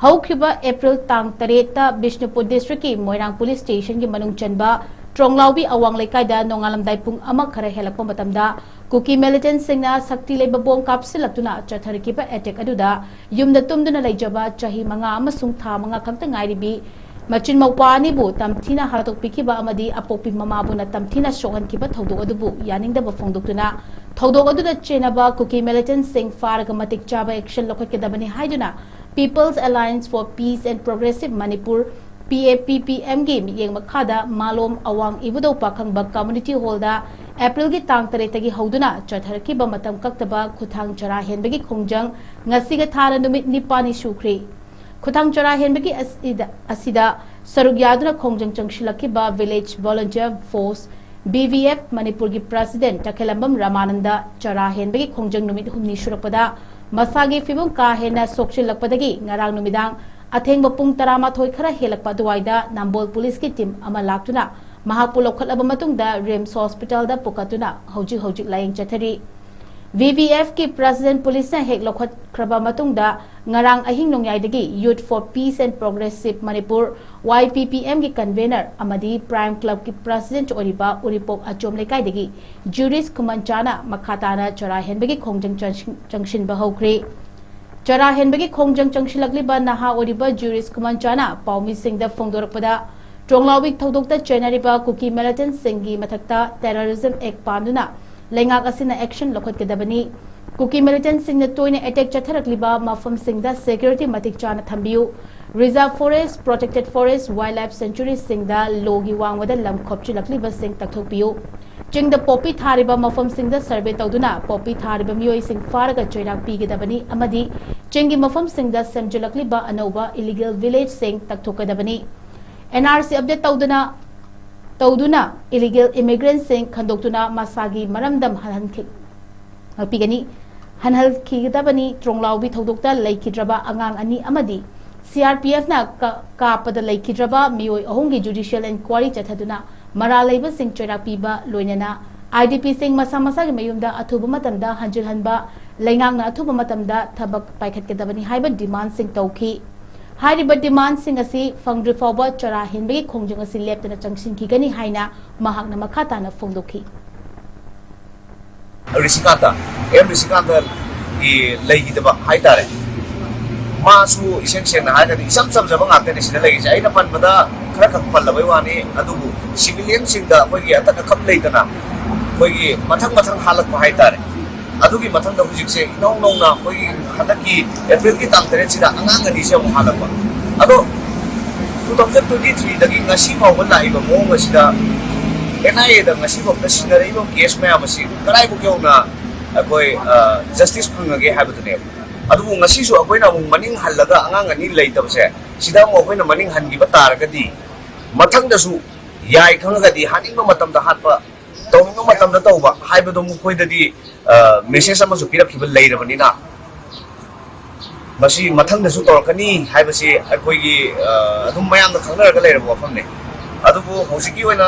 ꯍꯧꯈꯤꯕ ꯑꯦꯄ꯭ꯔꯤꯜ ꯇꯥꯡ ꯇꯔꯦꯠꯇ ꯕꯤꯁꯅꯨꯄꯨꯔ ꯗꯤꯁꯇ꯭ꯔꯤꯛꯀꯤ ꯃꯣꯏꯔꯥꯡ ꯄꯨꯂꯤꯁ ꯁ꯭ꯇꯦꯁꯟꯒꯤ ꯃꯅꯨꯡ ꯆꯟꯕ ꯇ꯭ꯔꯣꯡꯂꯥꯎꯕꯤ ꯑꯋꯥꯡ ꯂꯩꯀꯥꯏꯗ ꯅꯣꯡꯉꯥꯜꯂꯝꯗꯥꯏ ꯄꯨꯡ ꯑꯃ ꯈꯔ ꯍꯦꯜꯂꯛꯄ ꯃꯇꯝꯗ ꯀꯨꯀꯤ ꯃꯤꯂꯤꯇꯦꯟꯠꯁꯤꯡꯅ ꯁꯛꯇꯤ ꯂꯩꯕ ꯕꯣꯝ ꯀꯥꯞꯁꯤꯜꯂꯛꯇꯨꯅ ꯆꯠꯊꯔꯛꯈꯤꯕ ꯑꯦꯇꯦꯛ ꯑꯗꯨꯗ ꯌꯨꯝꯗ ꯇꯨꯝꯗꯨꯅ ꯂꯩꯖꯕ ꯆꯍꯤ ꯃꯉꯥ ꯑꯃꯁꯨꯡ ꯊꯥ ꯃꯉꯥ ꯈꯛꯇ ꯉꯥꯏꯔꯤꯕꯤ ꯃꯆꯤꯟ ꯃꯧꯄ꯭ꯋꯥ ꯑꯅꯤꯕꯨ ꯇꯝꯊꯤꯅ ꯍꯥꯠꯇꯣꯛꯄꯤꯈꯤꯕ ꯑꯃꯗꯤ ꯑꯄꯣꯛꯄꯤ ꯃꯃꯥꯕꯨꯅ ꯇꯝꯊꯤꯅ ꯁꯣꯛꯍꯟꯈꯤꯕ ꯊꯧꯗꯣꯛ ꯑꯗꯨꯕꯨ ꯌꯥꯅꯤꯡꯗꯕ ꯐꯣꯡꯗꯣꯛꯇꯨꯅ ꯊꯧꯗꯣꯛ ꯑꯗꯨꯗ ꯆꯦꯟꯅꯕ ꯀꯨꯀꯤ ꯃꯤꯂꯤꯇꯦꯟꯠꯁꯤꯡ ꯐꯥꯔꯒ ꯃꯇꯤꯛ ꯆꯥꯕ ꯑꯦꯛꯁꯟ ꯂꯧꯈꯠꯀꯗꯕꯅꯤ ꯍꯥꯏꯗꯨꯅ People's Alliance for Peace and Progressive Manipur, ꯄꯤ ꯑꯦ ꯄꯤ ꯄꯤ ꯑꯦꯝꯒꯤ ꯃꯤꯠꯌꯦꯡ ꯃꯈꯥꯗ ꯃꯥꯂꯣꯝ ꯑꯋꯥꯡ ꯏꯕꯨꯙꯧ ꯄꯥꯈꯪꯕ ꯀꯝꯃ꯭ꯌꯨꯅꯤꯇꯤ ꯍꯣꯜꯗ ꯑꯦꯄ꯭ꯔꯤꯜꯒꯤ ꯇꯥꯡ ꯇꯔꯦꯠꯇꯒꯤ ꯍꯧꯗꯨꯅ ꯆꯠꯊꯔꯛꯈꯤꯕ ꯃꯇꯝ ꯀꯛꯇꯕ ꯈꯨꯊꯥꯡ ꯆꯔꯥ ꯍꯦꯟꯕꯒꯤ ꯈꯣꯡꯖꯪ ꯉꯁꯤꯒ ꯊꯥꯅ ꯅꯨꯃꯤꯠ ꯅꯤꯄꯥꯜꯅꯤ ꯁꯨꯈ꯭ꯔꯦ꯫ ꯈꯨꯊꯥꯡ ꯆꯔꯥ ꯍꯦꯟꯕꯒꯤ ꯑꯁꯤꯗ, ꯑꯁꯤꯗ ꯁꯔꯨꯛ ꯌꯥꯗꯨꯅ ꯈꯣꯡꯖꯪ ꯆꯪꯁꯤꯜꯂꯛꯈꯤꯕ Village Volunteer Force, V V F, ꯃꯅꯤꯄꯨꯔꯒꯤ ꯄ꯭ꯔꯁꯤꯗꯦꯟꯠ ꯇꯈꯦꯂꯝꯕꯝ ꯔꯃꯥꯅꯟꯗ ꯆꯔꯥ ꯍꯦꯟꯕꯒꯤ ꯈꯣꯡꯖꯪ ꯅꯨꯃꯤꯠ ꯍꯨꯝꯅꯤ ꯁꯨꯔꯛꯄꯗ ꯃꯁꯥꯒꯤ ꯐꯤꯕꯝ ꯀꯥ ꯍꯦꯟꯅ ꯁꯣꯛꯆꯤꯜꯂꯛꯄꯗꯒꯤ ꯉꯔꯥꯡ ꯅꯨꯃꯤꯗꯥꯡ ꯑꯊꯦꯡꯕ ꯄꯨꯡ ꯇꯔꯥꯃꯥꯊꯣꯏ ꯈꯔ ꯍꯦꯜꯂꯛꯄ ꯑꯗꯨꯋꯥꯏꯗ ꯅꯝꯕꯣꯜ ꯄꯨꯂꯤꯁꯀꯤ ꯇꯤꯝ ꯑꯃ ꯂꯥꯛꯇꯨꯅ ꯃꯍꯥꯛꯄꯨ ꯂꯧꯈꯠꯂꯕ ꯃꯇꯨꯡꯗ ꯔꯤꯝꯁ ꯍꯣꯁꯄꯤꯇꯥꯜꯗ ꯄꯨꯈꯠꯇꯨꯅ ꯍꯧꯖꯤꯛ ꯍꯧꯖꯤꯛ ꯂꯥꯌꯦꯡ ꯆꯠꯊꯔꯤ꯫ ꯚꯤ ꯚꯤ ꯑꯦꯐꯀꯤ ꯄ꯭ꯔꯁꯤꯗꯦꯟꯠ ꯄꯨꯂꯤꯁꯅ ꯍꯦꯛ ꯂꯧꯈꯠꯈ꯭ꯔꯕ ꯃꯇꯨꯡꯗ ꯉꯔꯥꯡ ꯑꯍꯤꯡ ꯅꯣꯡꯌꯥꯏꯗꯒꯤ Youth for Peace and Progressive Manipur, ꯋꯥꯏ ꯄꯤ ꯄꯤ ꯑꯦꯝꯒꯤ ꯀꯟꯚꯦꯅꯔ ꯑꯃꯗꯤ ꯄ꯭ꯔꯥꯏꯝ ꯀ꯭ꯂꯕꯀꯤ ꯄ꯭ꯔꯁꯤꯗꯦꯟꯠ ꯑꯣꯏꯔꯤꯕ ꯎꯔꯤꯄꯣꯛ ꯑꯆꯣꯝ ꯂꯩꯀꯥꯏꯗꯒꯤ ꯖ꯭ꯌꯨꯔꯤꯁ ꯈꯨꯃꯟꯆꯥꯅ ꯃꯈꯥ ꯇꯥꯅ ꯆꯔꯥ ꯍꯦꯟꯕꯒꯤ ꯈꯣꯡꯖꯪ ꯆꯪꯁꯤꯟ-, ꯆꯪꯁꯤꯟꯕ ꯍꯧꯈ꯭ꯔꯦ꯫ ꯆꯔꯥ ꯍꯦꯟꯕꯒꯤ ꯈꯣꯡꯖꯪ ꯆꯪꯁꯤꯜꯂꯛꯂꯤꯕ ꯅꯍꯥ ꯑꯣꯏꯔꯤꯕ ꯖ꯭ꯌꯨꯔꯤꯁ ꯈꯨꯃꯟꯆꯥꯅ ꯄꯥꯎꯃꯤꯁꯤꯡꯗ ꯐꯣꯡꯗꯣꯔꯛꯄꯗ, ꯇ꯭ꯔꯣꯡꯂꯥꯎꯕꯤ ꯊꯧꯗꯣꯛꯇ ꯆꯦꯟꯅꯔꯤꯕ ꯀꯨꯀꯤ ꯃꯤꯂꯤꯇꯦꯟꯠꯁꯤꯡꯒꯤ ꯃꯊꯛꯇ ꯇꯦꯔꯣꯔꯤꯖꯝ ꯑꯦꯛ ꯄꯥꯟꯗꯨꯅ ꯂꯩꯉꯥꯛ ꯑꯁꯤꯅ ꯑꯦꯛꯁꯟ ꯂꯧꯈꯠꯀꯗꯕꯅꯤ꯫ ꯀꯨꯀꯤ ꯃꯤꯂꯤꯇꯦꯟꯠꯁꯤꯡꯅ ꯇꯣꯏꯅ ꯑꯦꯇꯦꯛ ꯆꯠꯊꯔꯛꯂꯤꯕ ꯃꯐꯝꯁꯤꯡꯗ ꯁꯦꯀ꯭ꯌꯨꯔꯤꯇꯤ ꯃꯇꯤꯛ ꯆꯥꯅ ꯊꯝꯕꯤꯌꯨ꯫ Reserve forest, protected forest, wildlife ꯁꯦꯡꯆꯨꯔꯤꯁꯤꯡꯗ ꯂꯣꯒꯤ ꯋꯥꯡꯃꯗ ꯂꯝ ꯈꯣꯞꯆꯤꯜꯂꯛꯂꯤꯕꯁꯤꯡ ꯇꯛꯊꯣꯛꯄꯤꯌꯨ꯫ ꯆꯤꯡꯗ ꯄꯣꯄꯤ ꯊꯥꯔꯤꯕ ꯃꯐꯝꯁꯤꯡꯗ ꯁꯔꯚꯦ ꯇꯧꯗꯨꯅ ꯄꯣꯄꯤ ꯊꯥꯔꯤꯕ ꯃꯤꯑꯣꯏꯁꯤꯡ ꯐꯥꯔꯒ ꯆꯩꯔꯥꯛ ꯄꯤꯒꯗꯕꯅꯤ ꯑꯃꯗꯤ ꯆꯤꯡꯒꯤ ꯃꯐꯝꯁꯤꯡꯗ ꯁꯦꯝꯖꯤꯜꯂꯛꯂꯤꯕ ꯑꯅꯧꯕ ꯏꯂꯤꯒꯦꯜ ꯚꯤꯂꯦꯖꯁꯤꯡ ꯇꯛꯊꯣꯛꯀꯗꯕꯅꯤ꯫ ꯑꯦꯟ ꯑꯥꯔ ꯁꯤ ꯑꯞꯗꯦꯠ ꯇꯧꯗꯨꯅ ꯇꯧꯗꯨꯅ ꯏꯂꯤꯒꯦꯜ ꯏꯃꯤꯒ꯭ꯔꯦꯟꯠꯁꯤꯡ ꯈꯟꯗꯣꯛꯇꯨꯅ ꯃꯁꯥꯒꯤ ꯃꯔꯝꯗꯝ ꯍꯜꯍꯟꯈꯤ-, ꯉꯥꯛꯄꯤꯒꯅꯤ, ꯍꯟꯍꯟꯈꯤꯒꯗꯕꯅꯤ꯫ ꯇ꯭ꯔꯣꯡꯂꯥꯎꯕꯤ ꯊꯧꯗꯣꯛꯇ ꯂꯩꯈꯤꯗ꯭ꯔꯕ ꯑꯉꯥꯡ ꯑꯅꯤ ꯑꯃꯗꯤ ꯁꯤ ꯑꯥꯔ ꯄꯤ ꯑꯦꯐꯅ ꯀ-, ꯀꯥꯞꯄꯗ ꯂꯩꯈꯤꯗ꯭ꯔꯕ ꯃꯤꯑꯣꯏ ꯑꯍꯨꯝꯒꯤ ꯖꯨꯗꯤꯁꯤꯌꯦꯜ ꯏꯟꯀ꯭ꯋꯥꯔꯤ ꯆꯠꯊꯗꯨꯅ ꯃꯔꯥꯜ ꯂꯩꯕꯁꯤꯡ ꯆꯩꯔꯥꯛ ꯄꯤꯕ, ꯂꯣꯏꯅꯅ ꯑꯥꯏ ꯗꯤ ꯄꯤꯁꯤꯡ ꯃꯁꯥ ꯃꯁꯥꯒꯤ ꯃꯌꯨꯝꯗ ꯑꯊꯨꯕ ꯃꯇꯝꯗ ꯍꯟꯖꯤꯜꯍꯟꯕ, ꯂꯩꯉꯥꯛꯅ ꯑꯊꯨꯕ ꯃꯇꯝꯗ ꯊꯕꯛ ꯄꯥꯏꯈꯠꯀꯗꯕꯅꯤ ꯍꯥꯏꯕ ꯗꯤꯃꯥꯟꯁꯤꯡ ꯇꯧꯈꯤ꯫ ꯍꯥꯏꯔꯤꯕ ꯗꯤꯃꯥꯟꯁꯤꯡ ꯑꯁꯤ ꯐꯪꯗ꯭ꯔꯤ ꯐꯥꯎꯕ ꯆꯔꯥ ꯍꯦꯟꯕꯒꯤ ꯈꯣꯡꯖꯪ ꯑꯁꯤ ꯂꯦꯞꯇꯅ ꯆꯪꯁꯤꯟꯈꯤꯒꯅꯤ ꯍꯥꯏꯅ ꯃꯍꯥꯛꯅ ꯃꯈꯥ ꯇꯥꯅ ꯐꯣꯡꯗꯣꯛꯈꯤ꯫ ꯔꯤꯁꯤꯀꯥꯟꯇ, ꯑꯦꯝ ꯔꯤꯁꯤꯀꯥꯟꯇꯒꯤ ꯂꯩꯈꯤꯗꯕ ꯍꯥꯏꯇꯥꯔꯦ꯫ ꯃꯥꯁꯨ ꯏꯁꯦꯡ ꯁꯦꯡꯅ ꯍꯥꯏꯔꯒꯗꯤ ꯏꯆꯝ ꯆꯝꯖꯕ ꯉꯥꯛꯇꯅꯤ ꯁꯤꯗ ꯂꯩꯔꯤꯁꯦ꯫ ꯑꯩꯅ ꯄꯟꯕꯗ ꯈꯔ ꯈꯛ ꯄꯜꯂꯕꯩ ꯋꯥꯅꯤ, ꯑꯗꯨꯕꯨ ꯁꯤꯚꯤꯂꯤꯌꯟꯁꯤꯡꯗ ꯑꯩꯈꯣꯏꯒꯤ ꯑꯀꯛ ꯑꯈꯝ ꯂꯩꯇꯅ ꯑꯩꯈꯣꯏꯒꯤ ꯃꯊꯪ ꯃꯊꯪ ꯍꯥꯠꯂꯛꯄ ꯍꯥꯏꯇꯥꯔꯦ꯫ ꯑꯗꯨꯒꯤ ꯃꯊꯪꯗ ꯍꯧꯖꯤꯛꯁꯦ ꯏꯅꯧ ꯅꯧꯅ ꯑꯩꯈꯣꯏꯒꯤ ꯍꯟꯗꯛꯀꯤ ꯑꯦꯄ꯭ꯔꯤꯜꯒꯤ ꯇꯥꯡ ꯇꯔꯦꯠꯁꯤꯗ ꯑꯉꯥꯡ ꯑꯅꯤꯁꯦ ꯑꯃꯨꯛ ꯍꯥꯠꯂꯛꯄ꯫ ꯑꯗꯣ ꯇꯨ ꯊꯥꯎꯖꯟ ꯇ꯭ꯋꯦꯟꯇꯤ ꯊ꯭ꯔꯤꯗꯒꯤ ꯉꯁꯤ ꯐꯥꯎꯕ ꯂꯥꯛꯏꯕ ꯃꯑꯣꯡ ꯑꯁꯤꯗ ꯑꯦꯟ ꯑꯥꯏ ꯑꯦꯗ ꯉꯁꯤ ꯐꯥꯎꯕꯗ ꯁꯤꯟꯅꯔꯛꯏꯕ ꯀꯦꯁ ꯃꯌꯥꯝ ꯑꯁꯤ ꯀꯗꯥꯏꯐꯥꯎ ꯌꯧꯅ ꯑꯩꯈꯣꯏ ꯖꯁꯇꯤꯁ ꯐꯪꯉꯒꯦ ꯍꯥꯏꯕꯗꯨꯅꯦꯕ꯫ ꯑꯗꯨꯕꯨ ꯉꯁꯤꯁꯨ ꯑꯩꯈꯣꯏꯅ ꯑꯃꯨꯛ ꯃꯅꯤꯡ ꯍꯜꯂꯒ ꯑꯉꯥꯡ ꯑꯅꯤ ꯂꯩꯇꯕꯁꯦ, ꯁꯤꯗ ꯑꯃꯨꯛ ꯑꯩꯈꯣꯏꯅ ꯃꯅꯤꯡ ꯍꯟꯈꯤꯕ ꯇꯥꯔꯒꯗꯤ ꯃꯊꯪꯗꯁꯨ ꯌꯥꯏ ꯈꯪꯉꯒꯗꯤ ꯍꯥꯠꯅꯤꯡꯕ ꯃꯇꯝꯗ ꯍꯥꯠꯄ, ꯇꯧꯅꯤꯡꯕ ꯃꯇꯝꯗ ꯇꯧꯕ ꯍꯥꯏꯕꯗꯣ ꯃꯈꯣꯏꯗꯗꯤ ꯃꯦꯁꯦꯖ ꯑꯃꯁꯨ ꯄꯤꯔꯛꯈꯤꯕ ꯂꯩꯔꯕꯅꯤꯅ, ꯃꯁꯤ ꯃꯊꯪꯗꯁꯨ ꯇꯧꯔꯛꯀꯅꯤ ꯍꯥꯏꯕꯁꯤ ꯑꯩꯈꯣꯏꯒꯤ, ꯑ, ꯑꯗꯨꯝ ꯃꯌꯥꯝꯅ ꯈꯪꯅꯔꯒ ꯂꯩꯔꯕ ꯋꯥꯐꯝꯅꯤ꯫ ꯑꯗꯨꯕꯨ ꯍꯧꯖꯤꯛꯀꯤ ꯑꯣꯏꯅ,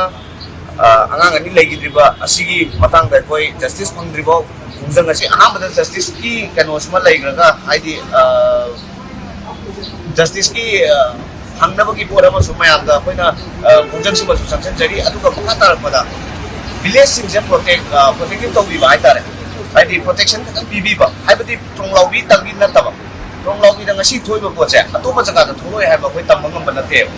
ꯑ, ꯑꯉꯥꯡ ꯑꯅꯤ ꯂꯩꯈꯤꯗ꯭ꯔꯤꯕ ꯑꯁꯤꯒꯤ ꯃꯇꯥꯡꯗ ꯑꯩꯈꯣꯏ ꯖꯁꯇꯤꯁ ꯐꯪꯗ꯭ꯔꯤꯐꯥꯎ ꯈꯣꯡꯖꯪ ꯑꯁꯤ, ꯑꯍꯥꯟꯕꯗ ꯖꯁꯇꯤꯁꯀꯤ ꯀꯩꯅꯣꯁꯤꯃ ꯂꯩꯈ꯭ꯔꯒ, ꯍꯥꯏꯗꯤ, ꯑ, ꯖꯁꯇꯤꯁꯀꯤ, ꯑ, ꯐꯪꯅꯕꯒꯤ ꯄꯣꯠ ꯑꯃꯁꯨ ꯃꯌꯥꯝꯗ ꯑꯩꯈꯣꯏꯅ, ꯑ, ꯈꯣꯡꯖꯪꯁꯤꯃꯁꯨ ꯆꯪꯁꯤꯟꯖꯔꯤ꯫ ꯑꯗꯨꯒ ꯃꯈꯥ ꯇꯥꯔꯛꯄꯗ ꯚꯤꯂꯦꯖꯁꯤꯡꯁꯦ ꯄ꯭ꯔꯣꯇꯦꯛ, ꯑ, ꯄ꯭ꯔꯣꯇꯦꯛꯇꯤꯞ ꯇꯧꯕꯤꯕ ꯍꯥꯏꯇꯥꯔꯦ, ꯍꯥꯏꯗꯤ ꯄ꯭ꯔꯣꯇꯦꯛꯁꯟ ꯈꯛꯇꯪ ꯄꯤꯕꯤꯕ, ꯍꯥꯏꯕꯗꯤ ꯇ꯭ꯔꯣꯡꯂꯥꯎꯕꯤ ꯇꯪꯒꯤ ꯅꯠꯇꯕ꯫ ꯇ꯭ꯔꯣꯡꯂꯥꯎꯕꯤꯗ ꯉꯁꯤ ꯊꯣꯛꯏꯕ ꯄꯣꯠꯁꯦ ꯑꯇꯣꯞꯄ ꯖꯒꯥꯗ ꯊꯣꯛꯂꯛꯑꯣꯏ ꯍꯥꯏꯕ ꯑꯩꯈꯣꯏ ꯇꯝꯕ ꯉꯝꯕ ꯅꯠꯇꯦꯕ꯫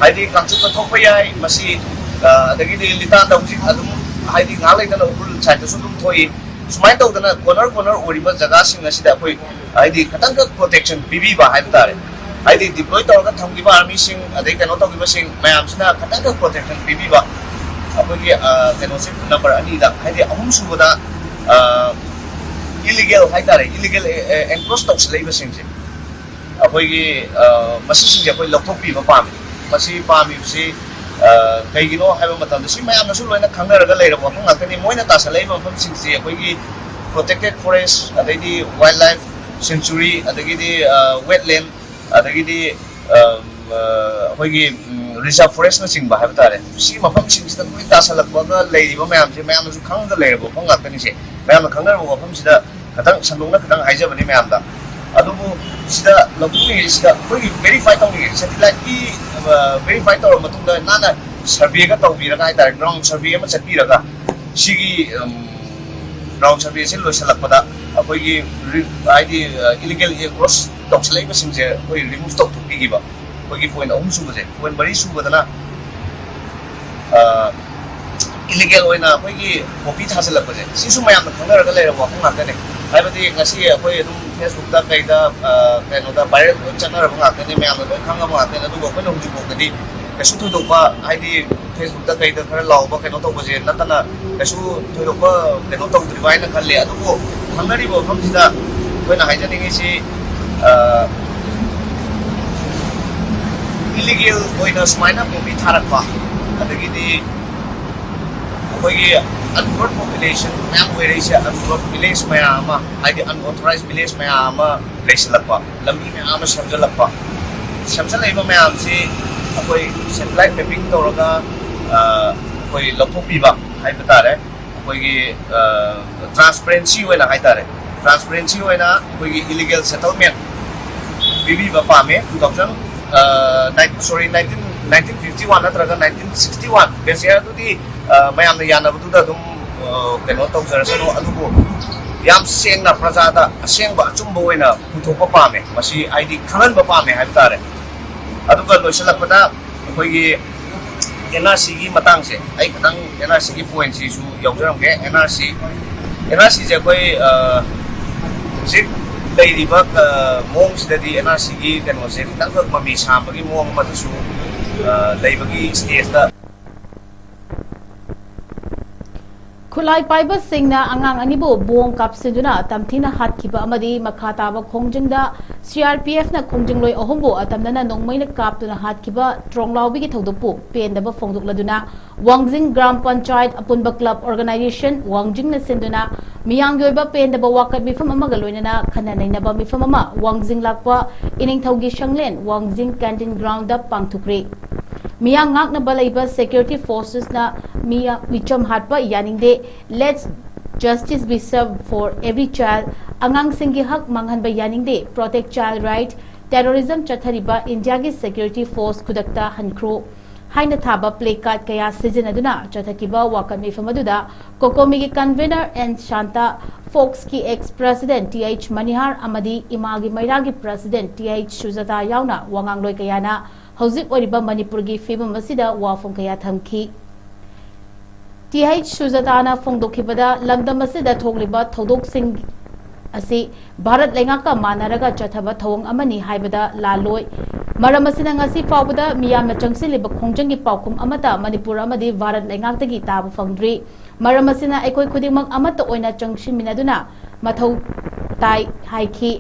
ꯍꯥꯏꯗꯤ ꯀꯥꯡꯆꯨꯞꯇ ꯊꯣꯛꯄ ꯌꯥꯏ ꯃꯁꯤ, ꯑ, ꯑꯗꯒꯤꯗꯤ ꯂꯤꯇꯥꯟꯗ ꯍꯧꯖꯤꯛ ꯑꯗꯨꯝ, ꯍꯥꯏꯗꯤ ꯉꯥꯏꯍꯥꯛ ꯂꯩꯇꯅ ꯎꯈ꯭ꯔꯨꯜ ꯁꯥꯏꯠꯇꯁꯨ ꯑꯗꯨꯝ ꯊꯣꯛꯏ꯫ ꯁꯨꯃꯥꯏꯅ ꯇꯧꯗꯅ corner corner ꯑꯣꯏꯔꯤꯕ ꯖꯒꯥꯁꯤꯡ ꯑꯁꯤꯗ ꯑꯩꯈꯣꯏ ꯍꯥꯏꯗꯤ ꯈꯤꯇꯪꯈꯛ protection ꯄꯤꯕꯤꯕ ꯍꯥꯏꯕ ꯇꯥꯔꯦ꯫ ꯍꯥꯏꯗꯤ deploy ꯇꯧꯔꯒ ꯊꯝꯈꯤꯕ armyꯁꯤꯡ, ꯑꯗꯩ ꯀꯩꯅꯣ ꯇꯧꯈꯤꯕꯁꯤꯡ ꯃꯌꯥꯝꯁꯤꯅ ꯈꯤꯇꯪꯈꯛ protection ꯄꯤꯕꯤꯕ꯫ ꯑꯩꯈꯣꯏꯒꯤ, ꯑ, ꯀꯩꯅꯣꯁꯦ number ꯑꯅꯤꯗ, ꯍꯥꯏꯗꯤ ꯑꯍꯨꯝꯁꯨꯕꯗ, ꯑ, illegal ꯍꯥꯏ ꯇꯥꯔꯦ, illegal, ꯑ, encroach ꯇꯧꯁꯤꯜꯂꯛꯏꯕꯁꯤꯡꯁꯦ ꯑꯩꯈꯣꯏꯒꯤ, ꯑ, ꯃꯁꯤꯁꯤꯡꯁꯦ ꯑꯩꯈꯣꯏ ꯂꯧꯊꯣꯛꯄꯤꯕ ꯄꯥꯝꯃꯤ꯫ ꯃꯁꯤ ꯄꯥꯝꯃꯤꯕꯁꯤ, ꯑ, ꯀꯩꯒꯤꯅꯣ ꯍꯥꯏꯕ ꯃꯇꯝꯗ ꯁꯤ ꯃꯌꯥꯝꯅꯁꯨ ꯂꯣꯏꯅ ꯈꯪꯅꯔꯒ ꯂꯩꯔꯕ ꯋꯥꯐꯝ ꯉꯥꯛꯇꯅꯤ꯫ ꯃꯣꯏꯅ ꯇꯥꯁꯜꯂꯛꯏꯕ ꯃꯐꯝꯁꯤꯡꯁꯤ ꯑꯩꯈꯣꯏꯒꯤ protected forest, ꯑꯗꯩꯗꯤ wildlife sanctuary, ꯑꯗꯒꯤꯗꯤ, ꯑ, wetland, ꯑꯗꯒꯤꯗꯤ, ꯑ, ꯑ, ꯑꯩꯈꯣꯏꯒꯤ, ꯎꯝ, reserve forestꯅꯆꯤꯡꯕ ꯍꯥꯏꯕ ꯇꯥꯔꯦ꯫ ꯁꯤ ꯃꯐꯝꯁꯤꯡꯁꯤꯗ ꯂꯣꯏ ꯇꯥꯁꯜꯂꯛꯄꯒ ꯂꯩꯔꯤꯕ ꯃꯌꯥꯝꯁꯦ ꯃꯌꯥꯝꯅꯁꯨ ꯈꯪꯉꯒ ꯂꯩꯔꯕ ꯋꯥꯐꯝ ꯉꯥꯛꯇꯅꯤꯁꯦ꯫ ꯃꯌꯥꯝꯅ ꯈꯪꯅꯔꯕ ꯋꯥꯐꯝꯁꯤꯗ ꯈꯤꯇꯪ ꯁꯟꯗꯣꯛꯅ ꯈꯤꯇꯪ ꯍꯥꯏꯖꯕꯅꯤ ꯃꯌꯥꯝꯗ꯫ ꯑꯗꯨꯕꯨ ꯁꯤꯗ ꯂꯧꯊꯣꯛꯅꯤꯡꯉꯤꯁꯤꯗ ꯑꯩꯈꯣꯏꯒꯤ verify ꯇꯧꯅꯤꯡꯉꯤ꯫ Satelliteꯀꯤ, ꯑ, verify ꯇꯧꯔꯕ ꯃꯇꯨꯡꯗ ꯅꯥꯟꯅ surveyꯒ ꯇꯧꯕꯤꯔꯒ ꯍꯥꯏ ꯇꯥꯔꯦ, ground survey ꯑꯃ ꯆꯠꯄꯤꯔꯒ ꯁꯤꯒꯤ, ꯎꯝ, ground surveyꯁꯦ ꯂꯣꯏꯁꯤꯜꯂꯛꯄꯗ ꯑꯩꯈꯣꯏꯒꯤ ꯔꯤ-, ꯍꯥꯏꯗꯤ, ꯑ, illegal encroach ꯇꯧꯁꯤꯜꯂꯛꯏꯕꯁꯤꯡꯁꯦ ꯑꯩꯈꯣꯏ remove ꯇꯧꯊꯣꯛꯄꯤꯈꯤꯕ꯫ ꯑꯩꯈꯣꯏꯒꯤ point ꯑꯍꯨꯝ ꯁꯨꯕꯁꯦ꯫ Point ꯃꯔꯤ ꯁꯨꯕꯗꯅ, ꯑ, illegal ꯑꯣꯏꯅ ꯑꯩꯈꯣꯏꯒꯤ poppy ꯊꯥꯖꯤꯜꯂꯛꯄꯁꯦ, ꯁꯤꯁꯨ ꯃꯌꯥꯝꯅ ꯈꯪꯅꯔꯒ ꯂꯩꯔꯕ ꯋꯥꯐꯝ ꯉꯥꯛꯇꯅꯦ꯫ ꯍꯥꯏꯕꯗꯤ ꯉꯁꯤ ꯑꯩꯈꯣꯏ ꯑꯗꯨꯝ Facebookꯇ ꯀꯩꯗ, ꯑ, ꯀꯩꯅꯣꯗ viral ꯂꯣꯏ ꯆꯠꯅꯔꯕ ꯉꯥꯛꯇꯅꯦ, ꯃꯌꯥꯝꯅ ꯂꯣꯏ ꯈꯪꯉꯕ ꯉꯥꯛꯇꯅꯦ꯫ ꯑꯗꯨꯕꯨ ꯑꯩꯈꯣꯏꯅ ꯍꯧꯖꯤꯛꯐꯥꯎꯗꯗꯤ ꯀꯩꯁꯨ ꯊꯣꯏꯗꯣꯛꯄ, ꯍꯥꯏꯗꯤ Facebookꯇ ꯀꯩꯗ ꯈꯔ ꯂꯥꯎꯕ ꯀꯩꯅꯣ ꯇꯧꯕꯁꯦ ꯅꯠꯇꯅ ꯀꯩꯁꯨ ꯊꯣꯏꯗꯣꯛꯄ ꯀꯩꯅꯣ ꯇꯧꯗ꯭ꯔꯤꯕ ꯍꯥꯏꯅ ꯈꯜꯂꯦ꯫ ꯑꯗꯨꯕꯨ ꯈꯪꯅꯔꯤꯕ ꯃꯐꯝꯁꯤꯗ ꯑꯩꯈꯣꯏꯅ ꯍꯥꯏꯖꯅꯤꯡꯉꯤꯁꯤ, ꯑ, illegal ꯑꯣꯏꯅ ꯁꯨꯃꯥꯏꯅ poppy ꯊꯥꯔꯛꯄ, ꯑꯗꯒꯤꯗꯤ ꯑꯩꯈꯣꯏꯒꯤ unbrought population ꯃꯌꯥꯝ ꯑꯣꯏꯔꯛꯏꯁꯦ, unbrought village ꯃꯌꯥꯝ ꯑꯃ, ꯍꯥꯏꯗꯤ unauthorized village ꯃꯌꯥꯝ ꯑꯃ ꯂꯩꯁꯤꯜꯂꯛꯄ, ꯂꯝꯕꯤ ꯃꯌꯥꯝ ꯑꯃ ꯁꯦꯝꯖꯤꯜꯂꯛꯄ, ꯁꯦꯝꯖꯤꯜꯂꯛꯏꯕ ꯃꯌꯥꯝꯁꯤ ꯑꯩꯈꯣꯏ satellite mapping ꯇꯧꯔꯒ, ꯑ, ꯑꯩꯈꯣꯏ ꯂꯧꯊꯣꯛꯄꯤꯕ ꯍꯥꯏꯕ ꯇꯥꯔꯦ꯫ ꯑꯩꯈꯣꯏꯒꯤ, ꯑ, transparency ꯑꯣꯏꯅ ꯍꯥꯏ ꯇꯥꯔꯦ, transparency ꯑꯣꯏꯅ ꯑꯩꯈꯣꯏꯒꯤ illegal settlement ꯄꯤꯕꯤꯕ ꯄꯥꯝꯃꯦ꯫ Two thousand, ꯑ, nine, sorry, nineteen, nineteen fifty one ꯅꯠꯇ꯭ꯔꯒ nineteen sixty one batch year ꯑꯗꯨꯗꯤ, ꯑ, ꯃꯌꯥꯝꯅ ꯌꯥꯅꯕꯗꯨꯗ ꯑꯗꯨꯝ, ꯑ, ꯀꯩꯅꯣ ꯇꯧꯖꯔꯁꯅꯨ꯫ ꯑꯗꯨꯕꯨ ꯌꯥꯝ ꯁꯦꯡꯅ ꯄ꯭ꯔꯖꯥꯗ ꯑꯁꯦꯡꯕ ꯑꯆꯨꯝꯕ ꯑꯣꯏꯅ ꯄꯨꯊꯣꯛꯄ ꯄꯥꯝꯃꯦ꯫ ꯃꯁꯤ ꯍꯥꯏꯗꯤ ꯈꯪꯍꯟꯕ ꯄꯥꯝꯃꯦ ꯍꯥꯏꯕ ꯇꯥꯔꯦ꯫ ꯑꯗꯨꯒ ꯂꯣꯏꯁꯤꯜꯂꯛꯄꯗ ꯑꯩꯈꯣꯏꯒꯤ NRCꯒꯤ ꯃꯇꯥꯡꯁꯦ, ꯑꯩ ꯈꯤꯇꯪ NRCꯒꯤ pointꯁꯤꯁꯨ ꯌꯥꯎꯖꯔꯝꯒꯦ꯫ NRC ꯑꯦꯟ ꯑꯥꯔ ꯁꯤꯁꯦ ꯑꯩꯈꯣꯏ, ꯑ, ꯍꯧꯖꯤꯛ ꯂꯩꯔꯤꯕ, ꯑ, ꯃꯑꯣꯡꯁꯤꯗꯗꯤ ꯑꯦꯟ ꯑꯥꯔ ꯁꯤꯒꯤ ꯀꯩꯅꯣꯁꯦ ꯈꯤꯇꯪꯈꯛ ꯃꯃꯤ ꯁꯥꯝꯕꯒꯤ ꯃꯑꯣꯡ ꯑꯃꯗꯁꯨ, ꯑ, ꯂꯩꯕꯒꯤ ꯁ꯭ꯇꯦꯖꯇ꯫ ꯈꯨꯠꯂꯥꯏ ꯄꯥꯏꯕꯁꯤꯡꯅ ꯑꯉꯥꯡ ꯑꯅꯤꯕꯨ ꯕꯣꯝ ꯀꯥꯞꯁꯤꯟꯗꯨꯅ ꯇꯝꯊꯤꯅ ꯍꯥꯠꯈꯤꯕ ꯑꯃꯗꯤ ꯃꯈꯥ ꯇꯥꯕ ꯈꯣꯡꯖꯪꯗ ꯁꯤ ꯑꯥꯔ ꯄꯤ ꯑꯦꯐꯅ ꯈꯣꯡꯖꯪꯂꯣꯏ ꯑꯍꯨꯝꯕꯨ ꯑꯇꯝꯅꯅ ꯅꯣꯡꯃꯩꯅ ꯀꯥꯞꯇꯨꯅ ꯍꯥꯠꯈꯤꯕ ꯇ꯭ꯔꯣꯡꯂꯥꯎꯕꯤꯒꯤ ꯊꯧꯗꯣꯛꯄꯨ ꯄꯦꯟꯗꯕ ꯐꯣꯡꯗꯣꯛꯂꯗꯨꯅ ꯋꯥꯡꯖꯤꯡ ꯒ꯭ꯔꯥꯝ ꯄꯟꯆꯥꯌꯠ ꯑꯄꯨꯟꯕ ꯀ꯭ꯂꯕ ꯑꯣꯔꯒꯅꯥꯏꯖꯦꯁꯟ ꯋꯥꯡꯖꯤꯡꯅ ꯁꯤꯟꯗꯨꯅ ꯃꯤꯌꯥꯝꯒꯤ ꯑꯣꯏꯕ ꯄꯦꯟꯗꯕ ꯋꯥꯀꯠ ꯃꯤꯐꯝ ꯑꯃꯒ ꯂꯣꯏꯅꯅ ꯈꯟꯅ ꯅꯩꯅꯕ ꯃꯤꯐꯝ ꯑꯃ ꯋꯥꯡꯖꯤꯡ ꯂꯥꯛꯄ ꯏꯅꯤꯡꯊꯧꯒꯤ ꯁꯪꯂꯦꯟ ꯋꯥꯡꯖꯤꯡ ꯀꯦꯟꯇꯤꯟ ꯒ꯭ꯔꯥꯎꯟꯗ ꯄꯥꯡꯊꯣꯛꯈ꯭ꯔꯦ꯫ ꯃꯤꯌꯥꯝ ꯉꯥꯛꯅꯕ ꯂꯩꯕ ꯁꯦꯀ꯭ꯌꯨꯔꯤꯇꯤ ꯐꯣꯔꯁꯦꯁꯅ ꯃꯤꯌꯥꯝ ꯃꯤꯆꯝ ꯍꯥꯠꯄ ꯌꯥꯅꯤꯡꯗꯦ, Let's justice be served for every child, ꯑꯉꯥꯡꯁꯤꯡꯒꯤ ꯍꯛ ꯃꯥꯡꯍꯟꯕ ꯌꯥꯅꯤꯡꯗꯦ, Protect Child Right, Terrorism ꯆꯠꯊꯔꯤꯕ ꯏꯟꯗꯤꯌꯥꯒꯤ ꯁꯦꯀ꯭ꯌꯨꯔꯤꯇꯤ ꯐꯣꯔꯁ ꯈꯨꯗꯛꯇ ꯍꯟꯈ꯭ꯔꯣ ꯍꯥꯏꯅ ꯊꯥꯕ ꯄ꯭ꯂꯦ ꯀꯥꯔꯗ ꯀꯌꯥ ꯁꯤꯖꯤꯟꯅꯗꯨꯅ ꯆꯠꯊꯈꯤꯕ ꯋꯥꯀꯠ ꯃꯤꯐꯝ ꯑꯗꯨꯗ ꯀꯣꯀꯣꯃꯤꯒꯤ ꯀꯟꯚꯦꯅꯔ ꯑꯦꯟ ꯁꯥꯟꯇ, ꯐꯣꯛꯁꯀꯤ ex president T H Manihar ꯑꯃꯗꯤ ꯏꯃꯥꯒꯤ ꯃꯩꯔꯥꯒꯤ ꯄ꯭ꯔꯦꯁꯤꯗꯦꯟꯠ ꯇꯤ ꯑꯩꯆ ꯁꯨꯖꯥꯇꯥ ꯌꯥꯎꯅ ꯋꯥꯉꯥꯡꯂꯣꯏ ꯀꯌꯥꯅ ꯍꯧꯖꯤꯛ ꯑꯣꯏꯔꯤꯕ ꯃꯅꯤꯄꯨꯔꯒꯤ ꯐꯤꯕꯝ ꯑꯁꯤꯗ ꯋꯥꯐꯝ ꯀꯌꯥ ꯊꯝꯈꯤ꯫ ꯇꯤ ꯑꯩꯆ ꯁꯨꯖꯥꯇꯥꯅ ꯐꯣꯡꯗꯣꯛꯈꯤꯕꯗ, ꯂꯝꯗꯝ ꯑꯁꯤꯗ ꯊꯣꯛꯂꯤꯕ ꯊꯧꯗꯣꯛꯁꯤꯡ ꯑꯁꯤ ꯚꯥꯔꯠ ꯂꯩꯉꯥꯛꯀ ꯃꯥꯟꯅꯔꯒ ꯆꯠꯊꯕ ꯊꯧꯑꯣꯡ ꯑꯃꯅꯤ ꯍꯥꯏꯕꯗ ꯂꯥꯜꯂꯣꯏ꯫ ꯃꯔꯝ ꯑꯁꯤꯅ ꯉꯁꯤ ꯐꯥꯎꯕꯗ ꯃꯤꯌꯥꯝꯅ ꯆꯪꯁꯤꯜꯂꯤꯕ ꯈꯣꯡꯖꯪꯒꯤ ꯄꯥꯎꯈꯨꯝ ꯑꯃꯠꯇ ꯃꯅꯤꯄꯨꯔ ꯑꯃꯗꯤ ꯚꯥꯔꯠ ꯂꯩꯉꯥꯛꯇꯒꯤ ꯇꯥꯕ ꯐꯪꯗ꯭ꯔꯤ꯫ ꯃꯔꯝ ꯑꯁꯤꯅ ꯑꯩꯈꯣꯏ ꯈꯨꯗꯤꯡꯃꯛ ꯑꯃꯠꯇ ꯑꯣꯏꯅ ꯆꯪꯁꯤꯟꯃꯤꯟꯅꯗꯨꯅ ꯃꯊꯧ ꯇꯥꯏ ꯍꯥꯏꯈꯤ꯫